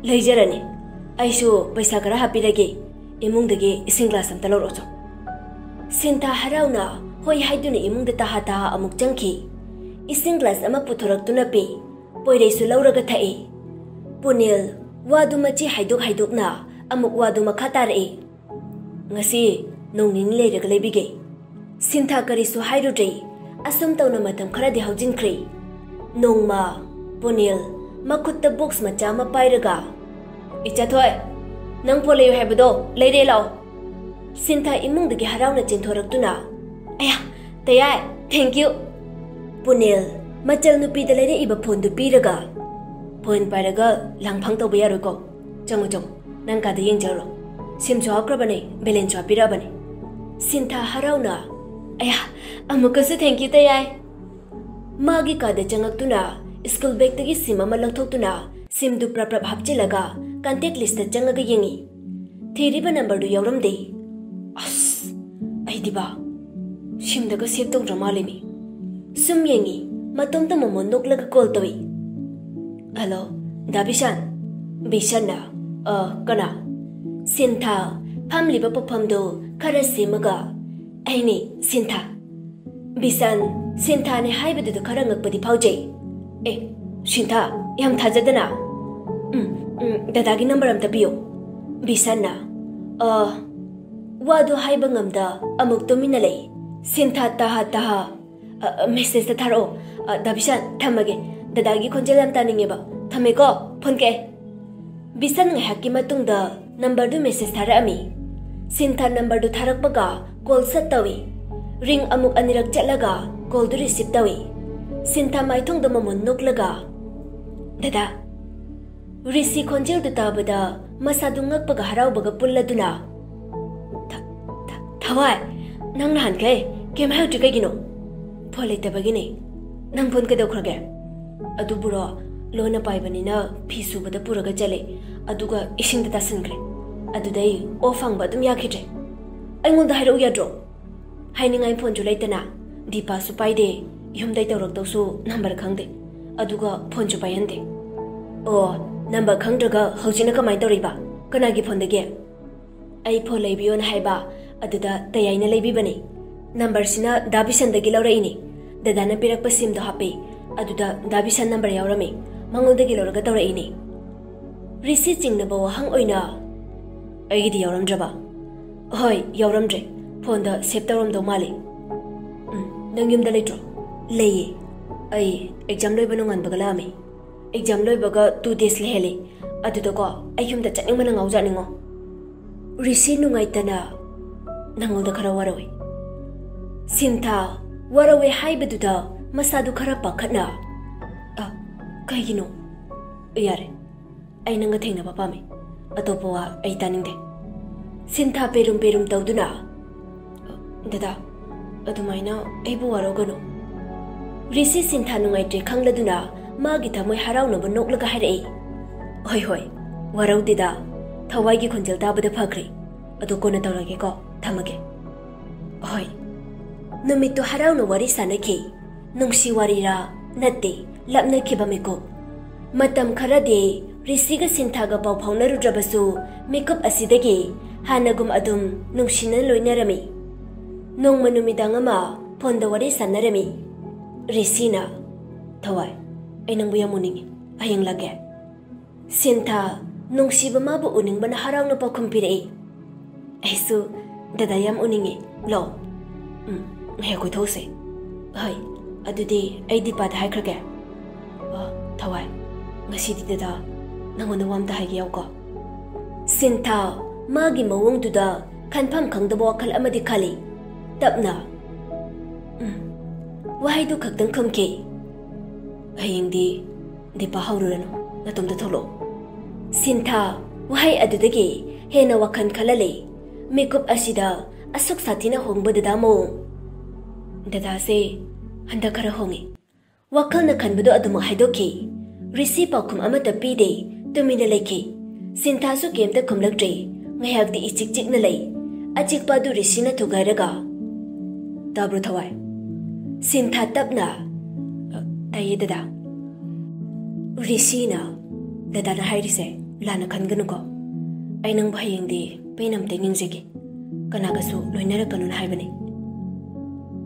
ꯂꯩꯖꯔꯅꯤ꯫ ꯑꯩꯁꯨ ꯄꯩꯁꯥ ꯈꯔ ꯍꯥꯞꯄꯤꯔꯒꯦ꯫ "ꯏꯃꯨꯡꯗꯒꯤ ꯏꯁꯤꯡ ꯒ꯭ꯂꯥꯁ ꯑꯝꯇ ꯂꯧꯔꯛꯑꯣ ꯆꯣ꯫" ꯁꯤꯟꯊꯥ ꯍꯔꯥꯎꯅ ꯍꯣꯏ ꯍꯥꯏꯗꯨꯅ ꯏꯃꯨꯡꯗ ꯇꯍꯥ ꯇꯍꯥ ꯑꯃꯨꯛ ꯆꯪꯈꯤ꯫ ꯏꯁꯤꯡ ꯒ꯭ꯂꯥꯁ ꯑꯃ ꯄꯨꯊꯣꯔꯛꯇꯨꯅ ꯄꯤ꯫ ꯄꯣꯏꯔꯩꯁꯨ ꯂꯧꯔꯒ ꯊꯛꯏ꯫ ꯄꯨꯅꯤꯜ ꯋꯥꯗꯨ ꯃꯆꯤ ꯍꯥꯏꯗꯣꯛ ꯍꯥꯏꯗꯣꯛꯅ ꯑꯃꯨꯛ ꯋꯥꯗꯨ ꯃꯈꯥ ꯇꯥꯔꯛꯏ꯫ "ꯉꯁꯤ ꯅꯣꯡ ꯅꯤꯅꯤ ꯂꯩꯔꯒ ꯂꯩꯕꯤꯒꯦ꯫" ꯁꯤꯟꯊꯥ ꯀꯔꯤꯁꯨ ꯍꯥꯏꯔꯨꯗ꯭ꯔꯦ꯫ ꯑꯁꯨꯝ ꯇꯧꯅ ꯃꯇꯝ ꯈꯔꯗꯤ ꯍꯧꯖꯤꯟꯈ꯭ꯔꯦ꯫ ꯅꯣꯡꯃ ꯄꯨꯅꯤꯜ ꯃꯈꯨꯠꯇ ꯕꯣꯛꯁ ꯃꯆꯥ ꯑꯃ ꯄꯥꯏꯔꯒ, "ꯏꯆꯥꯊꯣꯏ, ꯅꯪ ꯄꯣꯠ ꯂꯩꯌꯨ ꯍꯥꯏꯕꯗꯣ ꯂꯩꯔꯦ ꯂꯥꯛꯑꯣ꯫" ꯁꯤꯟꯊꯥ ꯏꯃꯨꯡꯗꯒꯤ ꯍꯔꯥꯎꯅ ꯆꯦꯟꯊꯣꯔꯛꯇꯨꯅ, "ꯑꯌꯥ, ꯇꯌꯥꯏ, thank you꯫" ꯄꯨꯅꯦꯜ ꯃꯆꯜ ꯅꯨꯄꯤꯗ ꯂꯩꯔꯛꯏꯕ ꯐꯣꯟꯗꯨ ꯄꯤꯔꯒ, "ꯐꯣꯟ ꯄꯥꯏꯔꯒ ꯂꯥꯡꯐꯥꯡ ꯇꯧꯕ ꯌꯥꯔꯣꯏꯀꯣ꯫ ꯆꯪꯉꯣ, ꯆꯪꯉꯣ, ꯅꯪ ꯀꯥꯗ ꯌꯦꯡꯖꯔꯣ꯫ ꯁꯤꯝꯁꯨ ꯍꯥꯞꯈ꯭ꯔꯕꯅꯦ, ꯕꯦꯂꯦꯟꯁꯁꯨ ꯍꯥꯞꯄꯤꯔꯛꯑꯕꯅꯦ꯫" ꯁꯤꯟꯊꯥ ꯍꯔꯥꯎꯅ, "ꯑꯌꯥ, ꯑꯃꯨꯛꯀꯁꯨ thank you, ꯇꯌꯥꯏ꯫" ꯃꯥꯒꯤ ꯀꯥꯗ ꯆꯪꯉꯛꯇꯨꯅ ꯁ꯭ꯀꯨꯜ ꯕꯦꯒꯇꯒꯤ ꯁꯤꯝ ꯑꯃ ꯂꯧꯊꯣꯛꯇꯨꯅ ꯁꯤꯝꯗꯨ ꯄ꯭ꯔꯞ ꯄ꯭ꯔꯞ ꯍꯥꯞꯆꯤꯜꯂꯒ ꯀꯟꯇꯦꯛ ꯂꯤꯁꯇ ꯆꯪꯉꯒ ꯌꯦꯡꯉꯤ꯫ ꯊꯤꯔꯤꯕ ꯅꯝꯕꯔꯗꯨ ꯌꯥꯎꯔꯝꯗꯦ꯫ "ꯑꯁ, ꯑꯩꯗꯤꯕ, ꯁꯤꯝꯗꯒ ꯁꯦꯚ ꯇꯧꯗ꯭ꯔ ꯃꯥꯜꯂꯦꯅꯦ꯫" ꯁꯨꯝ ꯌꯦꯡꯉꯤ, ꯃꯇꯣꯝꯇ ꯃꯣꯃꯣꯟ ꯅꯣꯛꯂꯒ ꯀꯣꯜ ꯇꯧꯏ꯫ "ꯍꯜꯂꯣ, ꯗꯥ ꯕꯤꯁꯥꯟ?" ꯕꯤꯁꯥꯟꯅ, "ꯑ, ꯀꯅꯥ?" ꯁꯤꯟꯊꯥ ꯐꯝꯂꯤꯕ ꯄꯣꯛꯐꯝꯗꯨ ꯈꯔ ꯁꯦꯝꯃꯒ, "ꯑꯩꯅꯤ, ꯁꯤꯟꯊꯥ꯫" ꯕꯤꯁꯟ ꯁꯤꯟꯊꯥꯅꯦ ꯍꯥꯏꯕꯗꯨꯗ ꯈꯔ ꯉꯛꯄꯗꯤ ꯐꯥꯎꯖꯩ꯫ "ꯑꯦ, ꯁꯤꯟꯊꯥ, ꯌꯥꯝ ꯊꯥꯖꯗꯅ꯫ ꯎꯝ, ꯎꯝ, ꯗꯗꯥꯒꯤ ꯅꯝꯕꯔ ꯑꯝꯇ ꯄꯤꯌꯨ꯫" ꯕꯤꯁꯟꯅ, "ꯑ," ꯋꯥꯗꯨ ꯍꯥꯏꯕ ꯉꯝꯗ ꯑꯃꯨꯛ ꯇꯨꯃꯤꯟꯅ ꯂꯩ꯫ ꯁꯤꯟꯊꯥ ꯇꯍꯥ ꯇꯍꯥ, "ꯑ, ꯑ, ꯃꯦꯁꯦꯖꯇ ꯊꯥꯔꯛꯑꯣ꯫ ꯑ, ꯗꯥ ꯕꯤꯁꯟ, ꯊꯝꯃꯒꯦ꯫ ꯗꯗꯥꯒꯤ ꯈꯣꯟꯖꯦꯜ ꯌꯥꯝ ꯇꯥꯅꯤꯡꯉꯦꯕ꯫ ꯊꯝꯃꯦꯀꯣ, ꯐꯣꯟ ꯀꯛꯑꯦ꯫" ꯕꯤꯁꯟ ꯉꯥꯏꯍꯥꯛꯀꯤ ꯃꯇꯨꯡꯗ ꯅꯝꯕꯔꯗꯨ ꯃꯦꯁꯦꯖ ꯊꯥꯔꯛꯑꯝꯃꯤ꯫ ꯁꯤꯟꯊꯥ ꯅꯝꯕꯔꯗꯨ ꯊꯥꯔꯛꯄꯒ ꯀꯣꯜ ꯁꯠ ꯇꯧꯏ꯫ ꯔꯤꯡ ꯑꯃꯨꯛ ꯑꯅꯤꯔꯛ ꯆꯠꯂꯒ ꯀꯣꯜꯗꯨ ꯔꯤꯁꯤꯞ ꯇꯧꯏ꯫ ꯁꯤꯟꯊꯥ ꯃꯥꯏꯊꯣꯡꯗ ꯃꯃꯣꯟ ꯅꯣꯛꯂꯒ, "ꯗꯗꯥ꯫" ꯔꯤꯁꯤ ꯈꯣꯟꯖꯦꯜꯗꯨ ꯇꯥꯕꯗ ꯃꯁꯥꯗꯨ ꯉꯛꯄꯒ ꯍꯔꯥꯎꯕꯒ ꯄꯨꯜꯂꯗꯨꯅ, "ꯊ-, ꯊ-, ꯊꯋꯥꯏ, ꯅꯪ ꯅꯍꯥꯟꯈꯩ ꯀꯩꯝ ꯍꯥꯏꯔꯛꯇ꯭ꯔꯤ ꯀꯩꯒꯤꯅꯣ?" "ꯐꯣꯟ ꯂꯩꯇꯕꯒꯤꯅꯦ꯫ ꯅꯪ ꯐꯣꯟ ꯀꯩꯗꯧꯈ꯭ꯔꯒꯦ?" "ꯑꯗꯨꯕꯨꯔꯣ, ꯂꯣꯟꯅ ꯄꯥꯏꯕꯅꯤꯅ ꯐꯤ ꯁꯨꯕꯗ ꯄꯨꯔꯒ ꯆꯠꯂꯦ, ꯑꯗꯨꯒ ꯏꯁꯤꯡꯗ ꯇꯥꯁꯟꯈ꯭ꯔꯦ꯫ ꯑꯗꯨꯗꯩ ꯑꯣꯐ ꯐꯪꯕ ꯑꯗꯨꯝ ꯌꯥꯈꯤꯗ꯭ꯔꯦ꯫ ꯑꯩꯉꯣꯟꯗ ꯍꯥꯏꯔꯛꯎ ꯌꯥꯗ꯭ꯔꯣ?" ꯍꯥꯏꯅꯤꯡꯉꯥꯏ ꯐꯣꯟꯁꯨ ꯂꯩꯇꯅ ꯗꯤꯄꯥꯁꯨ ꯄꯥꯏꯗꯦ, ꯌꯨꯝꯗꯩ ꯇꯧꯔꯛꯇꯧꯁꯨ ꯅꯝꯕꯔ ꯈꯪꯗꯦ, ꯑꯗꯨꯒ ꯐꯣꯟꯁꯨ ꯄꯥꯏꯍꯟꯗꯦ꯫ "ꯑꯣ, ꯅꯝꯕꯔ ꯈꯪꯗ꯭ꯔꯒ ꯍꯧꯖꯤꯛꯅ ꯀꯃꯥꯏꯅ ꯇꯧꯔꯤꯕ? ꯀꯅꯥꯒꯤ ꯐꯣꯟꯗꯒꯤ?" ꯑꯩ ꯐꯣꯟ ꯂꯩꯕꯤꯌꯣꯅ ꯍꯥꯏꯕ, ꯑꯗꯨꯗ ꯇꯌꯥꯏꯅ ꯂꯩꯕꯤꯕꯅꯤ꯫ ꯅꯝꯕꯔꯁꯤꯅ ꯗꯥ ꯕꯤꯁꯟꯗꯒꯤ ꯂꯧꯔꯛꯏꯅꯤ꯫ ꯗꯗꯥꯅ ꯄꯤꯔꯛꯄ ꯁꯤꯝꯗꯣ ꯍꯥꯞꯄꯤ, ꯑꯗꯨꯗ ꯗꯥ ꯕꯤꯁꯟ ꯅꯝꯕꯔ ꯌꯥꯎꯔꯝꯃꯤ, ꯃꯉꯣꯟꯗꯒꯤ ꯂꯧꯔꯒ ꯇꯧꯔꯛꯏꯅꯤ꯫ ꯔꯤꯁꯤ ꯆꯤꯡꯅꯕ ꯋꯥꯍꯪ ꯑꯣꯏꯅ, "ꯑꯩꯒꯤꯗꯤ ꯌꯥꯎꯔꯝꯗ꯭ꯔꯕ?" "ꯍꯣꯏ, ꯌꯥꯎꯔꯝꯗ꯭ꯔꯦ꯫ ꯐꯣꯟꯗ ꯁꯦꯚ ꯇꯧꯔꯝꯗꯧ ꯃꯥꯜꯂꯤ꯫ ꯎꯝ, ꯅꯪ ꯌꯨꯝꯗ ꯂꯩꯇ꯭ꯔꯣ?" "ꯂꯩꯌꯦ꯫ ꯑꯩ ꯑꯦꯛꯖꯥꯝ ꯂꯣꯏꯕ ꯅꯣꯡꯉꯥꯟꯕꯒ ꯂꯥꯛꯑꯝꯃꯤ꯫ ꯑꯦꯛꯖꯥꯝ ꯂꯣꯏꯕꯒ ꯇꯨ ꯗꯦꯖ ꯂꯩꯍꯜꯂꯤ꯫ ꯑꯗꯨꯗꯀꯣ, ꯑꯩ ꯌꯨꯝꯗ ꯆꯠꯅꯤꯡꯕꯅ ꯉꯥꯎꯖꯥꯠꯅꯤꯉꯣ꯫ ꯔꯤꯁꯤ ꯅꯨꯡꯉꯥꯏꯇꯅ ꯅꯉꯣꯟꯗ ꯈꯔ ꯋꯥꯔꯧꯏ꯫" ꯁꯤꯟꯊꯥ ꯋꯥꯔꯧꯋꯦ ꯍꯥꯏꯕꯗꯨꯗ ꯃꯁꯥꯗꯨ ꯈꯔ ꯄꯥꯈꯠꯅ, "ꯑ, ꯀꯩꯒꯤꯅꯣ?" "ꯌꯥꯔꯦ, ꯑꯩ ꯅꯪꯒ ꯊꯦꯡꯅꯕ ꯄꯥꯝꯃꯤ꯫ ꯑꯇꯣꯞꯄ ꯋꯥ ꯑꯩ ꯇꯥꯅꯤꯡꯗꯦ꯫" ꯁꯤꯟꯊꯥ ꯄꯦꯔꯨꯝ ꯄꯦꯔꯨꯝ ꯇꯧꯗꯨꯅ, "ꯗꯗꯥ, ꯑꯗꯨꯃꯥꯏꯅ ꯑꯩꯕꯨ ꯋꯥꯔꯧꯒꯅꯨ꯫" ꯔꯤꯁꯤ ꯁꯤꯟꯊꯥ ꯅꯨꯡꯉꯥꯏꯇ꯭ꯔꯦ ꯈꯪꯂꯗꯨꯅ ꯃꯥꯒꯤ ꯊꯃꯣꯏ ꯍꯔꯥꯎꯅꯕ ꯅꯣꯛꯂꯒ ꯍꯥꯏꯔꯛꯏ, "ꯍꯣꯏ, ꯍꯣꯏ, ꯋꯥꯔꯧꯗꯦꯗ꯫ ꯊꯋꯥꯏꯒꯤ ꯈꯣꯟꯖꯦꯜ ꯇꯥꯕꯗ ꯐꯈ꯭ꯔꯦ꯫ ꯑꯗꯣ ꯀꯣꯟꯅ ꯇꯧꯔꯒꯦꯀꯣ, ꯊꯝꯃꯒꯦ꯫" ꯍꯣꯏ꯫ ꯅꯨꯃꯤꯠꯇꯨ ꯍꯔꯥꯎꯅ ꯋꯥꯔꯤ ꯁꯥꯟꯅꯈꯤ꯫ ꯅꯨꯡꯁꯤ ꯋꯥꯔꯤꯔꯥ? ꯅꯠꯇꯦ, ꯂꯥꯞꯅꯈꯤꯕ ꯃꯤꯀꯨꯞ꯫ ꯃꯇꯝ ꯈꯔꯗꯤ ꯔꯤꯁꯤꯒ ꯁꯤꯟꯊꯥꯒ ꯄꯥꯎ ꯐꯥꯎꯅꯔꯨꯗ꯭ꯔꯕꯁꯨ, ꯃꯤꯀꯨꯞ ꯑꯁꯤꯗꯒꯤ ꯍꯥꯟꯅꯒꯨꯝ ꯑꯗꯨꯝ ꯅꯨꯡꯁꯤꯅ ꯂꯣꯏꯅꯔꯝꯃꯤ꯫ ꯅꯣꯡꯃ ꯅꯨꯃꯤꯗꯥꯡ ꯑꯃ ꯐꯣꯟꯗ ꯋꯥꯔꯤ ꯁꯥꯟꯅꯔꯝꯃꯤ꯫ ꯔꯤꯁꯤꯅ, "ꯊꯋꯥꯏ, ꯑꯩ ꯅꯪꯕꯨ ꯌꯥꯝ ꯎꯅꯤꯡꯉꯤ꯫ ꯍꯌꯦꯡ ꯂꯥꯛꯀꯦ꯫" ꯁꯤꯟꯊꯥ, ꯅꯨꯡꯁꯤꯕ ꯃꯥꯕꯨ ꯎꯅꯤꯡꯕꯅ ꯍꯔꯥꯎꯅ ꯄꯥꯎꯈꯨꯝ ꯄꯤꯔꯛꯏ꯫ "ꯑꯩꯁꯨ ꯗꯗꯥ ꯌꯥꯝ ꯎꯅꯤꯡꯉꯤ꯫ ꯂꯥꯛꯑꯣ꯫ ꯎꯝ, ꯉꯥꯏꯍꯥꯛ ꯀꯣꯏꯊꯣꯛꯎꯁꯦ꯫" "ꯍꯣꯏ, ꯑꯗꯨꯗꯤ ꯑꯩ ꯗꯤꯄꯥꯗ ꯍꯥꯏꯈ꯭ꯔꯒꯦ꯫" "ꯑ, ꯊꯋꯥꯏ, ꯉꯁꯤꯗꯤ ꯗꯗꯥ ꯅꯪꯉꯣꯟꯗ ꯋꯥ ꯑꯝꯇ ꯍꯥꯏꯒꯦ ꯌꯥꯎꯀꯣ꯫" ꯁꯤꯟꯊꯥ, ꯃꯥꯒꯤ ꯃꯑꯣꯡꯗꯨꯗ ꯈꯟꯐꯝ ꯈꯪꯗꯕ ꯋꯥꯈꯜ ꯑꯃꯗꯤ ꯈꯜꯂꯤ꯫ ꯇꯞꯅ, "ꯎꯝ" ꯋꯥꯍꯩꯗꯨ ꯈꯛꯇꯪ ꯈꯨꯝꯈꯤ꯫ "ꯍꯌꯦꯡꯗꯤ ꯗꯤꯄꯥ ꯍꯧꯔꯨꯔꯅꯨ, ꯅꯇꯣꯝꯇ ꯊꯣꯛꯂꯛꯑꯣ꯫" ꯁꯤꯟꯊꯥ ꯋꯥꯍꯩ ꯑꯗꯨꯗꯒꯤ ꯍꯦꯟꯅ ꯋꯥꯈꯜ ꯈꯜꯍꯜꯂꯦ꯫ ꯃꯤꯀꯨꯞ ꯑꯁꯤꯗ ꯑꯁꯨꯛ ꯁꯥꯊꯤꯅ ꯍꯣꯡꯕ ꯗꯗꯥ ꯃꯑꯣꯡ꯫ ꯗꯗꯥꯁꯦ ꯍꯟꯗꯛ ꯈꯔ ꯍꯣꯡꯉꯦ꯫ ꯋꯥꯈꯜꯅ ꯈꯟꯕꯗꯨ ꯑꯗꯨꯃꯛ ꯍꯥꯏꯗꯣꯛꯈꯤ꯫ ꯔꯤꯁꯤ ꯄꯥꯎꯈꯨꯝ ꯑꯃꯠꯇ ꯄꯤꯗꯦ, ꯇꯨꯃꯤꯟꯅ ꯂꯩꯈꯤ꯫ ꯁꯤꯟꯊꯥꯁꯨ ꯀꯩꯝꯇ ꯈꯨꯝꯂꯛꯇ꯭ꯔꯦ꯫ ꯉꯥꯏꯍꯥꯛꯇꯤ ꯏꯆꯤꯛ ꯆꯤꯛꯅ ꯂꯩ꯫ ꯑꯆꯤꯛꯄ ꯑꯗꯨ ꯔꯤꯁꯤꯅ ꯊꯨꯒꯥꯏꯔꯒ, "ꯇꯥꯕ꯭ꯔꯣ, ꯊꯋꯥꯏ?" ꯁꯤꯟꯊꯥ ꯇꯞꯅ, "ꯑ, ꯇꯥꯏꯌꯦ, ꯗꯗꯥ꯫" ꯔꯤꯁꯤꯅ, "ꯗꯗꯥꯅ ꯍꯥꯏꯔꯤꯁꯦ ꯂꯥꯟꯅ ꯈꯟꯒꯅꯨꯀꯣ꯫ ꯑꯩ ꯅꯪꯕꯨ ꯍꯌꯦꯡꯗꯤ ꯄꯦꯟ ꯑꯝꯇ ꯌꯦꯡꯖꯒꯦ꯫ ꯀꯅꯥꯒꯁꯨ ꯂꯣꯏꯅꯔꯛꯀꯅꯨꯅ ꯍꯥꯏꯕꯅꯤ꯫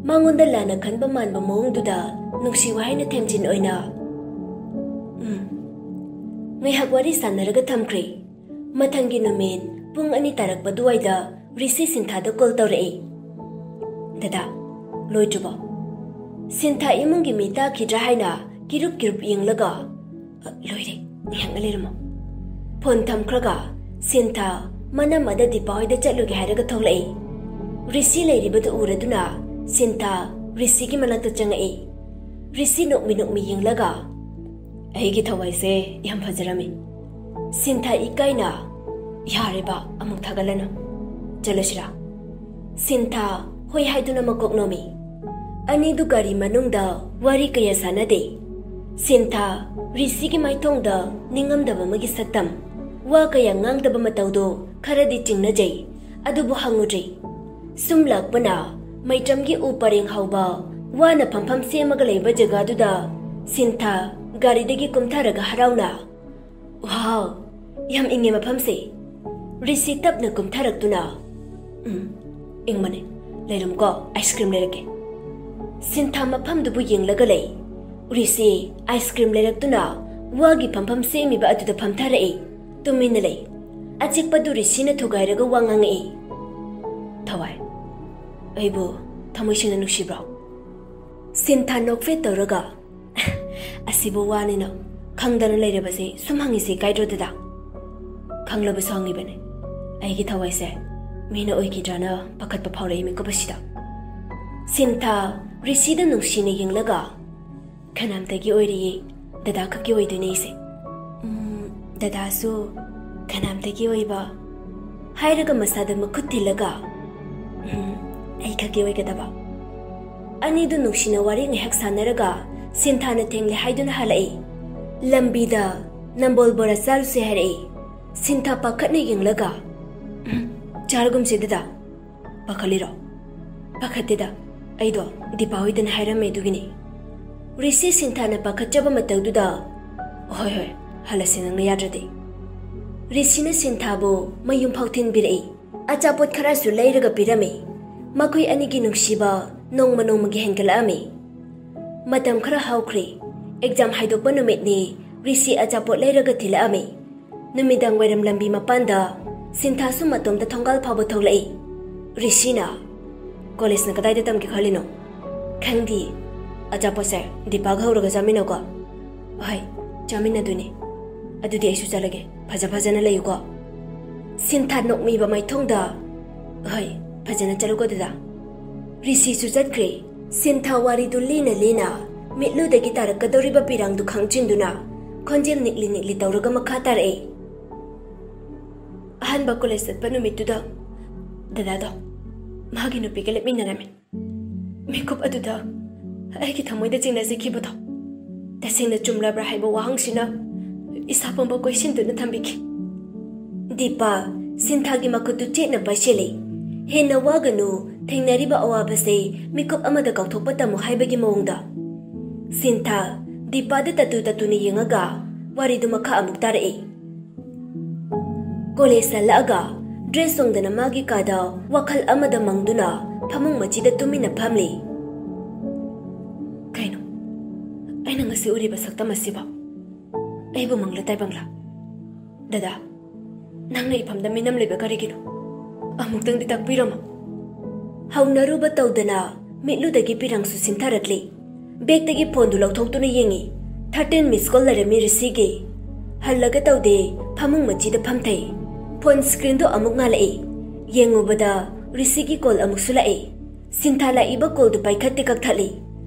ꯃꯉꯣꯟꯗ ꯂꯥꯟꯅ ꯈꯟꯕ ꯃꯥꯟꯕ ꯃꯑꯣꯡꯗꯨꯗ ꯅꯨꯡꯁꯤ ꯋꯥꯍꯩꯅ ꯊꯦꯝꯖꯤꯟ ꯑꯣꯏꯅ, "ꯎꯝ," ꯉꯥꯏꯍꯥꯛ ꯋꯥꯔꯤ ꯁꯥꯟꯅꯔꯒ ꯊꯝꯈ꯭ꯔꯦ꯫ ꯃꯊꯪꯒꯤ ꯅꯨꯃꯤꯠ ꯄꯨꯡ ꯑꯅꯤ ꯇꯥꯔꯛꯄ ꯑꯗꯨꯋꯥꯏꯗ ꯔꯤꯁꯤ ꯁꯤꯟꯊꯥꯗ ꯀꯣꯜ ꯇꯧꯔꯛꯏ꯫ "ꯗꯗꯥ, ꯂꯣꯏꯗ꯭ꯔꯤꯕꯣ?" ꯁꯤꯟꯊꯥ ꯏꯃꯨꯡꯒꯤ ꯃꯤ ꯇꯥꯈꯤꯗ꯭ꯔꯥ ꯍꯥꯏꯅ ꯀꯤꯔꯨꯞ ꯀꯤꯔꯨꯞ ꯌꯦꯡꯂꯒ, "ꯑ, ꯂꯣꯏꯔꯦ, ꯉꯥꯏꯍꯥꯛꯅ ꯂꯩꯔꯝꯃꯣ꯫" ꯐꯣꯟ ꯊꯝꯈ꯭ꯔꯒ ꯁꯤꯟꯊꯥ ꯃꯅꯝ ꯑꯗ ꯗꯤꯄꯥ ꯍꯣꯏꯗ ꯆꯠꯂꯨꯒꯦ ꯍꯥꯏꯔꯒ ꯊꯣꯛꯂꯛꯏ꯫ ꯔꯤꯁꯤ ꯂꯩꯔꯤꯕꯗꯨ ꯎꯔꯗꯨꯅ ꯁꯤꯟꯊꯥ ꯔꯤꯁꯤꯒꯤ ꯃꯅꯥꯛꯇ ꯆꯪꯉꯛꯏ꯫ ꯔꯤꯁꯤ ꯅꯣꯛꯃꯤ ꯅꯣꯛꯃꯤ ꯌꯦꯡꯂꯒ, "ꯑꯩꯒꯤ ꯊꯋꯥꯏꯁꯦ ꯌꯥꯝ ꯐꯖꯔꯝꯃꯤ꯫" ꯁꯤꯟꯊꯥ ꯏꯀꯥꯏꯅ, "ꯌꯥꯔꯦꯕ, ꯑꯃꯨꯛ ꯊꯥꯒꯠꯂꯅꯨ꯫ ꯆꯠꯂꯁꯤꯔꯥ?" ꯁꯤꯟꯊꯥ ꯍꯣꯏ ꯍꯥꯏꯗꯨꯅ ꯃꯀꯣꯛ ꯅꯣꯝꯃꯤ꯫ ꯑꯅꯤꯗꯨ ꯒꯥꯔꯤ ꯃꯅꯨꯡꯗ ꯋꯥꯔꯤ ꯀꯌꯥ ꯁꯥꯟꯅꯗꯦ꯫ ꯁꯤꯟꯊꯥ ꯔꯤꯁꯤꯒꯤ ꯃꯥꯏꯊꯣꯡꯗ ꯅꯤꯡꯉꯝꯗꯕ ꯑꯃꯒꯤ ꯁꯛꯇꯝ, ꯋꯥ ꯀꯌꯥ ꯉꯥꯡꯗꯕ ꯃꯇꯧꯗꯣ ꯈꯔꯗꯤ ꯆꯤꯡꯅꯖꯩ, ꯑꯗꯨꯕꯨ ꯍꯪꯉꯨꯗ꯭ꯔꯦ꯫ ꯁꯨꯝ ꯂꯥꯛꯄꯅ ꯃꯩꯇ꯭ꯔꯝꯒꯤ ꯎ ꯄꯔꯦꯡ ꯍꯧꯕ ꯋꯥꯅ ꯐꯝꯐꯝ ꯁꯦꯝꯃꯒ ꯂꯩꯕ ꯖꯒꯥꯗꯨꯗ ꯁꯤꯟꯊꯥ ꯒꯥꯔꯤꯗꯒꯤ ꯀꯨꯝꯊꯔꯒ ꯍꯔꯥꯎꯅ, "ꯋꯥꯎ, ꯌꯥꯝ ꯏꯪꯉꯦ ꯃꯐꯝꯁꯦ꯫" ꯔꯤꯁꯤ ꯇꯞꯅ ꯀꯨꯝꯊꯔꯛꯇꯨꯅ, "ꯎꯝ, ꯏꯪꯕꯅꯦ꯫ ꯂꯩꯔꯝꯀꯣ, ꯑꯥꯏꯁ ꯀ꯭ꯔꯤꯝ ꯂꯩꯔꯛꯀꯦ꯫" ꯁꯤꯟꯊꯥ ꯃꯐꯝꯗꯨꯕꯨ ꯌꯦꯡꯂꯒ ꯂꯩ꯫ ꯔꯤꯁꯤ ꯑꯥꯏꯁ ꯀ꯭ꯔꯤꯝ ꯂꯩꯔꯛꯇꯨꯅ ꯋꯥꯒꯤ ꯐꯝꯐꯝ ꯁꯦꯝꯃꯤꯕ ꯑꯗꯨꯗ ꯐꯝꯊꯔꯛꯏ꯫ ꯇꯨꯃꯤꯟꯅ ꯂꯩ꯫ ꯑꯆꯤꯛꯄꯗꯨ ꯔꯤꯁꯤꯅ ꯊꯨꯒꯥꯏꯔꯒ ꯋꯥ ꯉꯥꯡꯉꯛꯏ꯫ "ꯊꯋꯥꯏ, ꯑꯩꯕꯨ ꯊꯃꯣꯏ ꯁꯦꯡꯅ ꯅꯨꯡꯁꯤꯕ꯭ꯔꯣ?" ꯁꯤꯟꯊꯥ ꯅꯣꯛꯐꯦꯠ ꯇꯧꯔꯒ, "ꯑꯁꯤꯕꯨ ꯋꯥꯅꯤꯅ ꯈꯪꯗꯅ ꯂꯩꯔꯕꯁꯦ ꯁꯨꯝ ꯍꯪꯉꯤꯁꯦ ꯏꯀꯥꯏꯗ꯭ꯔꯣ ꯗꯗꯥ?" "ꯈꯪꯂꯕꯁꯨ ꯍꯪꯉꯤꯕꯅꯦ꯫ ꯑꯩꯒꯤ ꯊꯋꯥꯏꯁꯦ ꯃꯤꯅ ꯑꯣꯏꯈꯤꯗ꯭ꯔꯥꯅ ꯄꯥꯈꯠꯄ ꯐꯥꯎꯔꯛꯏ ꯃꯤꯀꯨꯞ ꯑꯁꯤꯗ꯫" ꯁꯤꯟꯊꯥ ꯔꯤꯁꯤꯗ ꯅꯨꯡꯁꯤꯅ ꯌꯦꯡꯂꯒ, "ꯀꯅꯥꯝꯇꯒꯤ ꯑꯣꯏꯔꯤꯌꯦ, ꯗꯗꯥ ꯈꯛꯀꯤ ꯑꯣꯏꯗꯣꯏꯅꯦ ꯑꯩꯁꯦ꯫" "ꯎꯝ, ꯗꯗꯥꯁꯨ ꯀꯅꯥꯝꯇꯒꯤ ꯑꯣꯏꯕ?" ꯍꯥꯏꯔꯒ ꯃꯁꯥꯗ ꯃꯈꯨꯠ ꯊꯤꯜꯂꯒ, "ꯎꯝ, ꯑꯩ ꯈꯛꯀꯤ ꯑꯣꯏꯒꯗꯕ꯫" ꯑꯅꯤꯗꯨ ꯅꯨꯡꯁꯤꯅ ꯋꯥꯔꯤ ꯉꯥꯏꯍꯥꯛ ꯁꯥꯟꯅꯔꯒ ꯁꯤꯟꯊꯥꯅ ꯊꯦꯡꯂꯦ ꯍꯥꯏꯗꯨꯅ ꯍꯜꯂꯛꯏ꯫ ꯂꯝꯕꯤꯗ ꯅꯝꯕꯣꯜ ꯕꯣꯔꯥ ꯆꯥꯔꯨꯁꯦ ꯍꯥꯏꯔꯛꯏ꯫ ꯁꯤꯟꯊꯥ ꯄꯥꯈꯠꯅ ꯌꯦꯡꯂꯒ, "ꯎꯝ, ꯆꯥꯔꯒꯨꯝꯁꯦ ꯗꯗꯥ꯫" "ꯄꯥꯈꯠꯂꯤꯔꯣ?" "ꯄꯥꯈꯠꯇꯦꯗ, ꯑꯩꯗꯣ ꯗꯤꯄꯥ ꯍꯣꯏꯗꯅ ꯍꯥꯏꯔꯝꯃꯦ ꯑꯗꯨꯒꯤꯅꯤ꯫" ꯔꯤꯁꯤ ꯁꯤꯟꯊꯥꯅ ꯄꯥꯈꯠꯆꯕ ꯃꯇꯧꯗꯨꯗ, "ꯍꯣꯏ ꯍꯣꯏ, ꯍꯜꯂꯁꯦ ꯅꯪꯅ ꯌꯥꯗ꯭ꯔꯗꯤ꯫" ꯔꯤꯁꯤꯅ ꯁꯤꯟꯊꯥꯕꯨ ꯃꯌꯨꯝ ꯐꯥꯎ ꯊꯤꯟꯕꯤꯔꯛꯏ꯫ ꯑꯆꯥꯄꯣꯠ ꯈꯔꯁꯨ ꯂꯩꯔꯒ ꯄꯤꯔꯝꯃꯤ꯫ ꯃꯈꯣꯏ ꯑꯅꯤꯒꯤ ꯅꯨꯡꯁꯤꯕ ꯅꯣꯡꯃ ꯅꯣꯡꯃꯒꯤ ꯍꯦꯟꯒꯠꯂꯛꯑꯝꯃꯤ꯫ ꯃꯇꯝ ꯈꯔ ꯍꯧꯈ꯭ꯔꯦ꯫ ꯑꯦꯛꯖꯥꯝ ꯍꯥꯏꯗꯣꯛꯄ ꯅꯨꯃꯤꯠꯅꯤ꯫ ꯔꯤꯁꯤ ꯑꯆꯥꯄꯣꯠ ꯂꯩꯔꯒ ꯊꯤꯜꯂꯛꯑꯝꯃꯤ꯫ ꯅꯨꯃꯤꯗꯥꯡ ꯋꯥꯏꯔꯝ ꯂꯝꯕꯤ ꯃꯄꯥꯟꯗ ꯁꯤꯟꯊꯥꯁꯨ ꯃꯇꯣꯝꯇ ꯊꯣꯡꯒꯥꯜ ꯐꯥꯎꯕ ꯊꯣꯛꯂꯛꯏ꯫ ꯔꯤꯁꯤꯅ, "ꯀꯣꯂꯦꯖꯅ ꯀꯗꯥꯏꯗ ꯇꯝꯒꯦ ꯈꯜꯂꯤꯅꯣ?" "ꯈꯪꯗꯤꯌꯦ꯫ ꯑꯆꯥꯄꯣꯠꯁꯦ ꯗꯤꯄꯥꯒ ꯍꯧꯔꯒ ꯆꯥꯃꯤꯟꯅꯧꯀꯣ?" "ꯍꯣꯏ, ꯆꯥꯃꯤꯟꯅꯗꯣꯏꯅꯦ꯫ ꯑꯗꯨꯗꯤ ꯑꯩꯁꯨ ꯆꯠꯂꯒꯦ꯫ ꯐꯖ ꯐꯖꯅ ꯂꯩꯌꯨꯀꯣ꯫" ꯁꯤꯟꯊꯥ ꯅꯣꯛꯃꯤꯕ ꯃꯥꯏꯊꯣꯡꯗ, "ꯍꯣꯏ, ꯐꯖꯅ ꯆꯠꯂꯨꯀꯣ ꯗꯗꯥ꯫" ꯔꯤꯁꯤꯁꯨ ꯆꯠꯈ꯭ꯔꯦ꯫ ꯁꯤꯟꯊꯥ ꯋꯥꯔꯤꯗꯨ ꯂꯤꯅ ꯂꯤꯅ ꯃꯤꯠꯂꯨꯗꯒꯤ ꯇꯥꯔꯛꯀꯗꯧꯔꯤꯕ ꯄꯤꯔꯥꯡꯗꯨ ꯈꯪꯆꯤꯟꯗꯨꯅ ꯈꯣꯟꯖꯦꯜ ꯅꯤꯛꯂꯤ ꯅꯤꯛꯂꯤ ꯇꯧꯔꯒ ꯃꯈꯥ ꯇꯥꯔꯛꯏ꯫ "ꯑꯍꯥꯟꯕ ꯀꯣꯂꯦꯖ ꯆꯠꯄ ꯅꯨꯃꯤꯠꯇꯨꯗ ꯗꯗꯥꯗꯣ ꯃꯥꯒꯤ ꯅꯨꯄꯤꯒ ꯂꯦꯞꯃꯤꯟꯅꯔꯝꯃꯤ꯫ ꯃꯤꯀꯨꯞ ꯑꯗꯨꯗ ꯑꯩꯒꯤ ꯊꯃꯣꯏꯗ ꯆꯤꯡꯅꯖꯈꯤꯕꯗꯣ ꯇꯁꯦꯡꯅ ꯆꯨꯝꯂꯕ꯭ꯔꯥ ꯍꯥꯏꯕ ꯋꯥꯍꯪꯁꯤꯅ ꯏꯁꯥ ꯄꯨꯝꯕ ꯀꯣꯏꯁꯤꯟꯗꯨꯅ ꯊꯝꯕꯤꯈꯤ꯫" ꯗꯤꯄꯥ ꯁꯤꯟꯊꯥꯒꯤ ꯃꯈꯨꯠꯇꯨ ꯆꯦꯠꯅ ꯄꯥꯏꯁꯤꯜꯂꯤ꯫ "ꯍꯦꯟꯅ ꯋꯥꯒꯅꯨ, ꯊꯦꯡꯅꯔꯤꯕ ꯑꯋꯥꯕꯁꯦ ꯃꯤꯀꯨꯞ ꯑꯃꯗ ꯀꯥꯎꯊꯣꯛꯄ ꯇꯝꯃꯨ" ꯍꯥꯏꯕꯒꯤ ꯃꯑꯣꯡꯗ꯫ ꯁꯤꯟꯊꯥ ꯗꯤꯄꯥꯗ ꯇꯠꯇꯨ ꯇꯠꯇꯨꯅ ꯌꯦꯡꯉꯒ ꯋꯥꯔꯤꯗꯨ ꯃꯈꯥ ꯑꯃꯨꯛ ꯇꯥꯔꯛꯏ꯫ ꯀꯣꯂꯦꯖ ꯍꯜꯂꯛꯑꯒ ꯗ꯭ꯔꯦꯁ ꯍꯣꯡꯗꯅ ꯃꯥꯒꯤ ꯀꯥꯗ ꯋꯥꯈꯜ ꯑꯃꯗ ꯃꯪꯗꯨꯅ ꯐꯃꯨꯡ ꯃꯆꯤꯗ ꯇꯨꯃꯤꯟꯅ ꯐꯝꯂꯤ꯫ "ꯀꯩꯅꯣ ꯑꯩꯅ ꯉꯁꯤ ꯎꯔꯤꯕ ꯁꯛꯇꯝ ꯑꯁꯤꯕꯣ? ꯑꯩꯕꯨ ꯃꯪꯂ ꯇꯥꯏꯕꯪꯂ? ꯗꯗꯥ, ꯅꯪꯅ ꯏꯐꯝꯗ ꯃꯤꯅꯝ ꯂꯩꯕ ꯀꯔꯤꯒꯤꯅꯣ? ꯑꯃꯨꯛꯇꯪꯗꯤ ꯇꯥꯛꯄꯤꯔꯝꯃꯣ꯫" ꯍꯧꯅꯔꯨꯕ ꯇꯧꯗꯅ ꯃꯤꯠꯂꯨꯗꯒꯤ ꯄꯤꯔꯪꯁꯨ ꯁꯤꯟꯊꯔꯛꯂꯤ꯫ ꯕꯦꯒꯇꯒꯤ ꯐꯣꯟꯗꯨ ꯂꯧꯊꯣꯛꯇꯨꯅ ꯌꯦꯡꯉꯤ꯫ ꯊꯥꯔꯇꯤꯟ ꯃꯤꯁ ꯀꯣꯜ ꯂꯩꯔꯝꯃꯤ ꯔꯤꯁꯤꯒꯤ꯫ ꯍꯜꯂꯒ ꯇꯧꯗꯦ, ꯐꯃꯨꯡ ꯃꯆꯤꯗ ꯐꯝꯊꯩ꯫ ꯐꯣꯟ ꯁ꯭ꯀ꯭ꯔꯤꯟꯗꯣ ꯑꯃꯨꯛ ꯉꯥꯜꯂꯛꯏ꯫ ꯌꯦꯡꯉꯨꯕꯗ ꯔꯤꯁꯤꯒꯤ ꯀꯣꯜ ꯑꯃꯨꯛꯁꯨ ꯂꯥꯛꯏ꯫ ꯁꯤꯟꯊꯥ ꯂꯥꯛꯏꯕ ꯀꯣꯜꯗꯨ ꯄꯥꯏꯈꯠꯇꯦ, ꯀꯛꯊꯠꯂꯤ꯫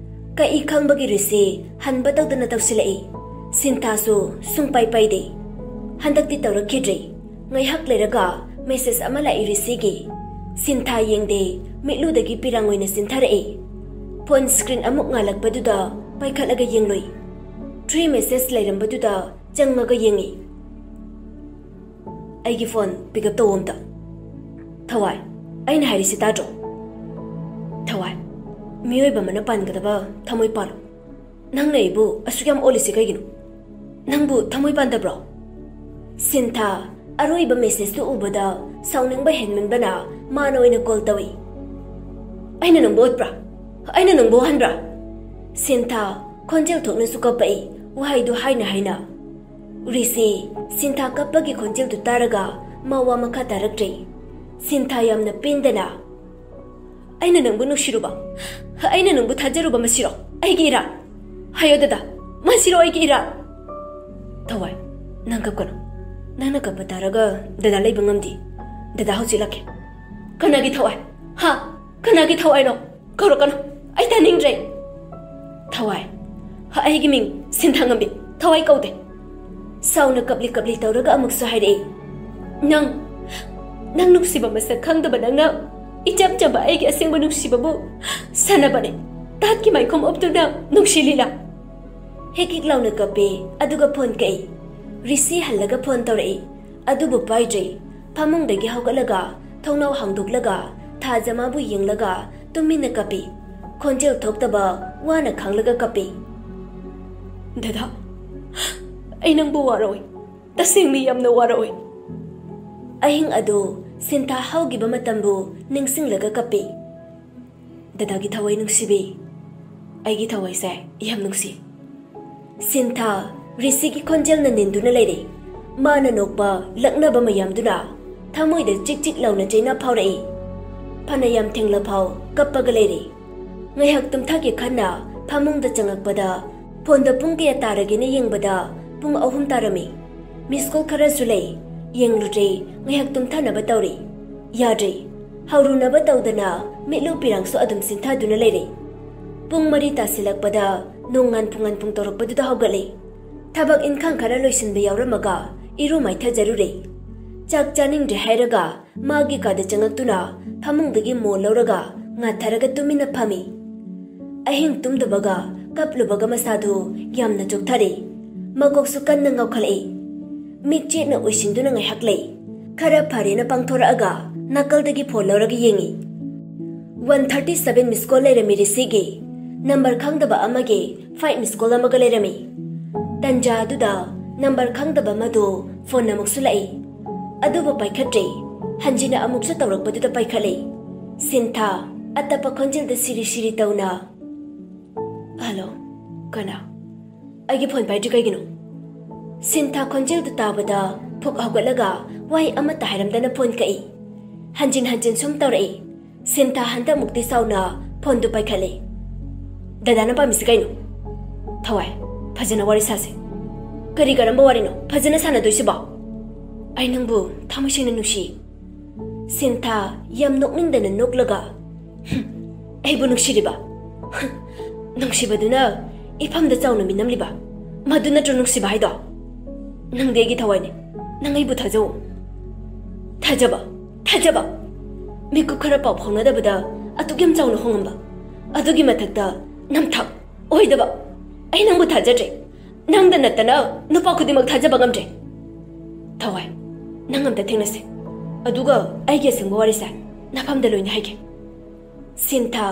ꯀꯛꯏ ꯈꯪꯕꯒꯤ ꯔꯤꯁꯤ ꯍꯟꯕ ꯇꯧꯗꯅ ꯇꯧꯁꯤꯜꯂꯛꯏ꯫ ꯁꯤꯟꯊꯥꯁꯨ ꯁꯨꯡꯄꯥꯏ ꯄꯥꯏꯗꯦ꯫ ꯍꯟꯗꯛꯇꯤ ꯇꯧꯔꯛꯈꯤꯗ꯭ꯔꯦ꯫ ꯉꯥꯏꯍꯥꯛ ꯂꯩꯔꯒ ꯃꯦꯁꯦꯖ ꯑꯃ ꯂꯥꯛꯏ ꯔꯤꯁꯤꯒꯤ꯫ ꯁꯤꯟꯊꯥ ꯌꯦꯡꯗꯦ, ꯃꯤꯠꯂꯨꯗꯒꯤ ꯄꯤꯔꯥꯡ ꯑꯣꯏꯅ ꯆꯤꯟꯊꯔꯛꯏ꯫ ꯐꯣꯟ ꯁ꯭ꯀ꯭ꯔꯤꯟ ꯑꯃꯨꯛ ꯉꯥꯜꯂꯛꯄꯗꯨꯗ ꯄꯥꯏꯈꯠꯂꯒ ꯌꯦꯡꯂꯨꯏ꯫ ꯊ꯭ꯔꯤ ꯃꯦꯁꯦꯖ ꯂꯩꯔꯝꯕꯗꯨꯗ ꯆꯪꯉꯒ ꯌꯦꯡꯉꯤ꯫ "ꯑꯩꯒꯤ ꯐꯣꯟ ꯄꯤꯛ ꯑꯞ ꯇꯧꯋꯣ ꯑꯝꯇ꯫" "ꯊꯋꯥꯏ, ꯑꯩꯅ ꯍꯥꯏꯔꯤꯁꯤ ꯇꯥꯗ꯭ꯔꯣ? ꯊꯋꯥꯏ, ꯃꯤꯑꯣꯏꯕ ꯑꯃꯅ ꯄꯥꯟꯒꯗꯕ ꯊꯃꯣꯏ ꯄꯥꯜꯂꯣ꯫ ꯅꯪꯅ ꯑꯩꯕꯨ ꯑꯁꯨꯛ ꯌꯥꯝ ꯑꯣꯜꯂꯤꯁꯤ ꯀꯩꯒꯤꯅꯣ? ꯅꯪꯕꯨ ꯊꯃꯣꯏ ꯄꯥꯟꯗꯕ꯭ꯔꯣ?" ꯁꯤꯟꯊꯥ ꯑꯔꯣꯏꯕ ꯃꯦꯁꯦꯖꯇꯨ ꯎꯕꯗ ꯁꯥꯎꯅꯤꯡꯕ ꯍꯦꯟꯃꯟꯕꯅ ꯃꯥꯅ ꯑꯣꯏꯅ ꯀꯣꯜ ꯇꯧꯏ꯫ "ꯑꯩꯅ ꯅꯪꯕꯨ ꯑꯣꯠꯄ꯭ꯔꯥ? ꯑꯩꯅ ꯅꯪꯕꯨ ꯋꯥꯍꯟꯕ꯭ꯔꯥ?" ꯁꯤꯟꯊꯥ ꯈꯣꯟꯖꯦꯜ ꯊꯣꯛꯅꯁꯨ ꯀꯞꯄꯛꯏ, ꯋꯥꯍꯩꯗꯨ ꯍꯥꯏꯅ ꯍꯥꯏꯅ꯫ ꯔꯤꯁꯤ ꯁꯤꯟꯊꯥ ꯀꯞꯄꯒꯤ ꯈꯣꯟꯖꯦꯜꯗꯨ ꯇꯥꯔꯒ ꯃꯥ ꯋꯥ ꯃꯈꯥ ꯇꯥꯔꯛꯇ꯭ꯔꯦ꯫ ꯁꯤꯟꯊꯥ ꯌꯥꯝꯅ ꯄꯦꯟꯗꯅ, "ꯑꯩꯅ ꯅꯪꯕꯨ ꯅꯨꯡꯁꯤꯔꯨꯕ, ꯑꯩꯅ ꯅꯪꯕꯨ ꯊꯥꯖꯔꯨꯕ ꯃꯁꯤꯔꯣ ꯑꯩꯒꯤ ꯏꯔꯥꯜ? ꯍꯥꯏꯌꯣ ꯗꯗꯥ, ꯃꯁꯤꯔꯣ ꯑꯩꯒꯤ ꯏꯔꯥꯜ?" "ꯊꯋꯥꯏ, ꯅꯪ ꯀꯞꯀꯅꯨ꯫ ꯅꯪꯅ ꯀꯞꯄ ꯇꯥꯔꯒ ꯗꯗꯥ ꯂꯩꯕ ꯉꯝꯗꯦ꯫ ꯗꯗꯥ ꯍꯧꯖꯤꯛ ꯂꯥꯛꯀꯦ꯫" "ꯀꯅꯥꯒꯤ ꯊꯋꯥꯏ? ꯍꯥ? ꯀꯅꯥꯒꯤ ꯊꯋꯥꯏꯅꯣ? ꯀꯧꯔꯛꯀꯅꯨ꯫ ꯑꯩ ꯇꯥꯅꯤꯡꯗ꯭ꯔꯦ꯫" "ꯊꯋꯥꯏ, ꯑꯩꯒꯤ ꯃꯤꯡ ꯁꯤꯟꯊꯥꯉꯝꯕꯤ꯫ ꯊꯋꯥꯏ ꯀꯧꯗꯦ꯫" ꯁꯥꯎꯅ ꯀꯞꯂꯤ ꯀꯞꯂꯤ ꯇꯧꯔꯒ ꯑꯃꯨꯛꯁꯨ ꯍꯥꯏꯔꯛꯏ, "ꯅꯪ, ꯅꯪ ꯅꯨꯡꯁꯤꯕ ꯃꯁꯛ ꯈꯪꯗꯕ ꯅꯪꯅ ꯏꯆꯝ ꯆꯝꯕ ꯑꯩꯒꯤ ꯑꯁꯦꯡꯕ ꯅꯨꯡꯁꯤꯕꯕꯨ ꯁꯥꯟꯅꯕꯅꯦ꯫ ꯇꯥꯠꯀꯤ ꯃꯥꯏꯈꯨꯝ ꯎꯞꯇꯨꯅ ꯅꯨꯡꯁꯤ ꯂꯤꯂꯥ꯫" ꯍꯤꯛ ꯍꯤꯛ ꯂꯥꯎꯅ ꯀꯞꯄꯦ, ꯑꯗꯨꯒ ꯐꯣꯟ ꯀꯛꯏ꯫ ꯔꯤꯁꯤ ꯍꯜꯂꯒ ꯐꯣꯟ ꯇꯧꯔꯛꯏ꯫ ꯑꯗꯨꯕꯨ ꯄꯥꯏꯗ꯭ꯔꯦ꯫ ꯐꯃꯨꯡꯗꯒꯤ ꯍꯧꯒꯠꯂꯒ ꯊꯣꯡꯅꯥꯎ ꯍꯥꯡꯗꯣꯛꯂꯒ ꯊꯥꯖ ꯃꯥꯕꯨ ꯌꯦꯡꯂꯒ ꯇꯨꯃꯤꯟꯅ ꯀꯞꯄꯤ꯫ ꯈꯣꯟꯖꯦꯜ ꯊꯣꯛꯇꯕ, ꯋꯥꯅ ꯈꯥꯡꯂꯒ ꯀꯞꯄꯤ꯫ "ꯗꯗꯥ, ꯑꯩ ꯅꯪꯕꯨ ꯋꯥꯔꯧꯏ꯫ ꯇꯁꯦꯡꯅ ꯌꯥꯝꯅ ꯋꯥꯔꯧꯏ꯫" ꯑꯍꯤꯡ ꯑꯗꯨ ꯁꯤꯟꯊꯥ ꯍꯧꯈꯤꯕ ꯃꯇꯝꯕꯨ ꯅꯤꯡꯁꯤꯡꯂꯒ ꯀꯞꯄꯤ꯫ "ꯗꯗꯥꯒꯤ ꯊꯋꯥꯏ ꯅꯨꯡꯁꯤꯕꯤ, ꯑꯩꯒꯤ ꯊꯋꯥꯏꯁꯦ ꯌꯥꯝ ꯅꯨꯡꯁꯤ꯫" ꯁꯤꯟꯊꯥ ꯔꯤꯁꯤꯒꯤ ꯈꯣꯟꯖꯦꯜꯅ ꯅꯤꯟꯗꯨꯅ ꯂꯩꯔꯦ꯫ ꯃꯥꯅ ꯅꯣꯛꯄ, ꯂꯛꯅꯕ ꯃꯌꯥꯝꯗꯨꯅ ꯊꯃꯣꯏꯗ ꯆꯤꯛ ꯆꯤꯛ ꯂꯥꯎꯅ ꯆꯩꯅꯥ ꯐꯥꯎꯔꯛꯏ꯫ ꯐꯅ ꯌꯥꯝ ꯊꯦꯡꯂꯐꯥꯎ ꯀꯞꯄꯒ ꯂꯩꯔꯦ꯫ ꯉꯥꯏꯍꯥꯛ ꯇꯨꯝꯊꯒꯦ ꯈꯟꯅ ꯐꯃꯨꯡꯗ ꯆꯪꯉꯛꯄꯗ ꯐꯣꯟꯗ ꯄꯨꯡ ꯀꯌꯥ ꯇꯥꯔꯒꯦꯅ ꯌꯦꯡꯕꯗ ꯄꯨꯡ ꯑꯍꯨꯝ ꯇꯥꯔꯝꯃꯤ꯫ ꯃꯤꯁ ꯀꯣꯜ ꯈꯔꯁꯨ ꯂꯩ꯫ ꯌꯦꯡꯂꯨꯗ꯭ꯔꯦ, ꯉꯥꯏꯍꯥꯛ ꯇꯨꯝꯊꯅꯕ ꯇꯧꯔꯤ꯫ ꯌꯥꯗ꯭ꯔꯦ꯫ ꯍꯧꯔꯨꯅꯕ ꯇꯧꯗꯅ ꯃꯤꯠꯂꯨ ꯄꯤꯔꯥꯡꯁꯨ ꯑꯗꯨꯝ ꯁꯤꯟꯊꯗꯨꯅ ꯂꯩꯔꯦ꯫ ꯄꯨꯡ ꯃꯔꯤ ꯇꯥꯁꯤꯜꯂꯛꯄꯗ ꯅꯣꯡ ꯉꯥꯟꯐꯨ ꯉꯥꯟꯐꯨ ꯇꯧꯔꯛꯄꯗꯨꯗ ꯍꯧꯒꯠꯂꯦ꯫ ꯊꯕꯛ ꯏꯟꯈꯥꯡ ꯈꯔ ꯂꯣꯏꯁꯤꯟꯕ ꯌꯥꯎꯔꯝꯃꯒ ꯏꯔꯨ ꯃꯥꯏꯊꯖꯔꯨꯔꯦ꯫ ꯆꯥꯛ ꯆꯥꯅꯤꯡꯗ꯭ꯔꯦ ꯍꯥꯏꯔꯒ ꯃꯥꯒꯤ ꯀꯥꯗ ꯆꯪꯉꯛꯇꯨꯅ ꯐꯃꯨꯡꯗꯒꯤ ꯃꯣꯜ ꯂꯧꯔꯒ ꯉꯥꯊꯔꯒ ꯇꯨꯃꯤꯟꯅ ꯐꯝꯃꯤ꯫ ꯑꯍꯤꯡ ꯇꯨꯝꯗꯕꯒ ꯀꯞꯂꯨꯕꯒ ꯃꯁꯥꯗꯨ ꯌꯥꯝꯅ ꯆꯣꯛꯊꯔꯦ꯫ ꯃꯀꯣꯛꯁꯨ ꯀꯟꯅ ꯉꯥꯎꯈꯠꯂꯛꯏ꯫ ꯃꯤꯠ ꯆꯦꯠꯅ ꯎꯏꯁꯤꯟꯗꯨꯅ ꯉꯥꯏꯍꯥꯛ ꯂꯩ꯫ ꯈꯔ ꯐꯔꯦꯅ ꯄꯥꯡꯊꯣꯔꯛꯑꯒ ꯅꯥꯀꯜꯗꯒꯤ ꯐꯣꯟ ꯂꯧꯔꯒ ꯌꯦꯡꯉꯤ꯫ ꯋꯥꯟ ꯊꯥꯔꯇꯤ ꯁꯚꯦꯟ ꯃꯤꯁ ꯀꯣꯜ ꯂꯩꯔꯝꯃꯤ ꯔꯤꯁꯤꯒꯤ꯫ ꯅꯝꯕꯔ ꯈꯪꯗꯕ ꯑꯃꯒꯤ ꯐꯥꯏꯚ ꯃꯤꯁ ꯀꯣꯜ ꯑꯃꯒ ꯂꯩꯔꯝꯃꯤ꯫ ꯇꯟꯖꯥ ꯑꯗꯨꯗ ꯅꯝꯕꯔ ꯈꯪꯗꯕ ꯑꯃꯗꯨ ꯐꯣꯟ ꯑꯃꯨꯛꯁꯨ ꯂꯥꯛꯏ꯫ ꯑꯗꯨꯕꯨ ꯄꯥꯏꯈꯠꯇ꯭ꯔꯦ꯫ ꯍꯟꯖꯤꯟꯅ ꯑꯃꯨꯛꯁꯨ ꯇꯧꯔꯛꯄꯗꯨꯗ ꯄꯥꯏꯈꯠꯂꯦ꯫ ꯁꯤꯟꯊꯥ ꯑꯇꯞꯄ ꯈꯣꯟꯖꯦꯜꯗ ꯁꯤꯔꯤ ꯁꯤꯔꯤ ꯇꯧꯅ, "ꯍꯜꯂꯣ, ꯀꯅꯥ?" "ꯑꯩꯒꯤ ꯐꯣꯟ ꯄꯥꯏꯗ꯭ꯔꯤ ꯀꯩꯒꯤꯅꯣ?" ꯁꯤꯟꯊꯥ ꯈꯣꯟꯖꯦꯜꯗꯨ ꯇꯥꯕꯗ ꯐꯨꯛ ꯍꯧꯒꯠꯂꯒ ꯋꯥꯍꯩ ꯑꯃꯠꯇ ꯍꯥꯏꯔꯝꯗꯅ ꯐꯣꯟ ꯀꯛꯏ꯫ ꯍꯟꯖꯤꯟ ꯍꯟꯖꯤꯟ ꯁꯨꯝ ꯇꯧꯔꯛꯏ꯫ ꯁꯤꯟꯊꯥ ꯍꯟꯗꯛꯃꯨꯛꯇꯤ ꯁꯥꯎꯅ ꯐꯣꯟꯗꯨ ꯄꯥꯏꯈꯠꯂꯦ꯫ "ꯗꯗꯥꯅ ꯄꯥꯝꯃꯤꯁꯤ ꯀꯩꯅꯣ?" "ꯊꯋꯥꯏ, ꯐꯖꯅ ꯋꯥꯔꯤ ꯁꯥꯁꯦ꯫" "ꯀꯔꯤ ꯀꯔꯝꯕ ꯋꯥꯔꯤꯅꯣ ꯐꯖꯅ ꯁꯥꯟꯅꯗꯣꯏꯁꯤꯕꯣ?" "ꯑꯩ ꯅꯪꯕꯨ ꯊꯃꯣꯏ ꯁꯦꯡꯅ ꯅꯨꯡꯁꯤ꯫" ꯁꯤꯟꯊꯥ ꯌꯥꯝ ꯅꯣꯛꯅꯤꯡꯗꯅ ꯅꯣꯛꯂꯒ, "ꯍꯨꯝ, ꯑꯩꯕꯨ ꯅꯨꯡꯁꯤꯔꯤꯕ? ꯍꯨꯝ, ꯅꯨꯡꯁꯤꯕꯗꯨꯅ ꯏꯐꯝꯗ ꯆꯥꯎꯅ ꯃꯤꯅꯝꯂꯤꯕ? ꯃꯗꯨ ꯅꯠꯇ꯭ꯔꯣ ꯅꯨꯡꯁꯤꯕ ꯍꯥꯏꯗꯣ? ꯅꯪꯗꯤ ꯑꯩꯒꯤ ꯊꯋꯥꯏꯅꯤ꯫ ꯅꯪ ꯑꯩꯕꯨ ꯊꯥꯖꯧ꯫" "ꯊꯥꯖꯕ? ꯊꯥꯖꯕ? ꯃꯤꯀꯨꯞ ꯈꯔ ꯄꯥꯎ ꯐꯥꯎꯅꯗꯕꯗ ꯑꯗꯨꯛ ꯌꯥꯝ ꯆꯥꯎꯅ ꯍꯣꯡꯉꯝꯕ? ꯑꯗꯨꯒꯤ ꯃꯊꯛꯇ ꯅꯝꯊꯥꯛ ꯑꯣꯏꯗꯕ꯫ ꯑꯩ ꯅꯪꯕꯨ ꯊꯥꯖꯗ꯭ꯔꯦ꯫ ꯅꯪꯗ ꯅꯠꯇꯅ ꯅꯨꯄꯥ ꯈꯨꯗꯤꯡꯃꯛ ꯊꯥꯖꯕ ꯉꯝꯗ꯭ꯔꯦ꯫ ꯊꯋꯥꯏ, ꯅꯪ ꯑꯝꯇ ꯊꯦꯡꯅꯁꯦ꯫ ꯑꯗꯨꯒ ꯑꯩꯒꯤ ꯑꯁꯦꯡꯕ ꯋꯥꯔꯤꯁꯦ ꯅꯐꯝꯗ ꯂꯣꯏꯅ ꯍꯥꯏꯒꯦ꯫" ꯁꯤꯟꯊꯥ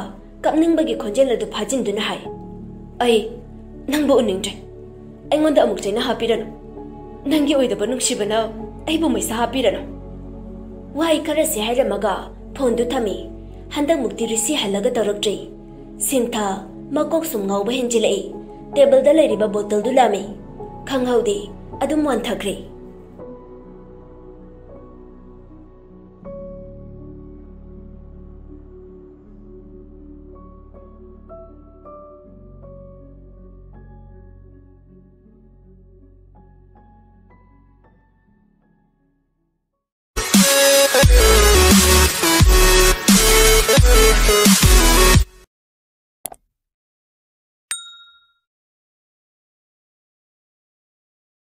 ꯀꯞꯅꯤꯡꯕꯒꯤ ꯈꯣꯟꯖꯦꯜ ꯑꯗꯨ ꯐꯥꯖꯤꯟꯗꯨꯅ ꯍꯥꯏ, "ꯑꯩ ꯅꯪꯕꯨ ꯎꯅꯤꯡꯗ꯭ꯔꯦ꯫ ꯑꯩꯉꯣꯟꯗ ꯑꯃꯨꯛ ꯆꯩꯅ ꯍꯥꯞꯄꯤꯔꯅꯨ꯫ ꯅꯪꯒꯤ ꯑꯣꯏꯗꯕ ꯅꯨꯡꯁꯤꯕꯅ ꯑꯩꯕꯨ ꯃꯩꯁꯥ ꯍꯥꯞꯄꯤꯔꯅꯨ꯫" ꯋꯥꯍꯩ ꯈꯔꯁꯤ ꯍꯥꯏꯔꯝꯃꯒ ꯐꯣꯟꯗꯨ ꯊꯝꯃꯤ꯫ ꯍꯟꯗꯛꯃꯨꯛꯇꯤ ꯔꯤꯁꯤ ꯍꯜꯂꯒ ꯇꯧꯔꯛꯇ꯭ꯔꯤ꯫ ꯁꯤꯟꯊꯥ ꯃꯀꯣꯛ ꯁꯨꯝ ꯉꯥꯎꯕ ꯍꯦꯟꯖꯤꯜꯂꯛꯏ꯫ ꯇꯦꯕꯜꯗ ꯂꯩꯔꯤꯕ ꯕꯣꯇꯜꯗꯨ ꯂꯥꯝꯃꯤ꯫ ꯈꯪꯍꯧꯗꯦ, ꯑꯗꯨꯝ ꯋꯥꯟꯊꯈ꯭ꯔꯦ꯫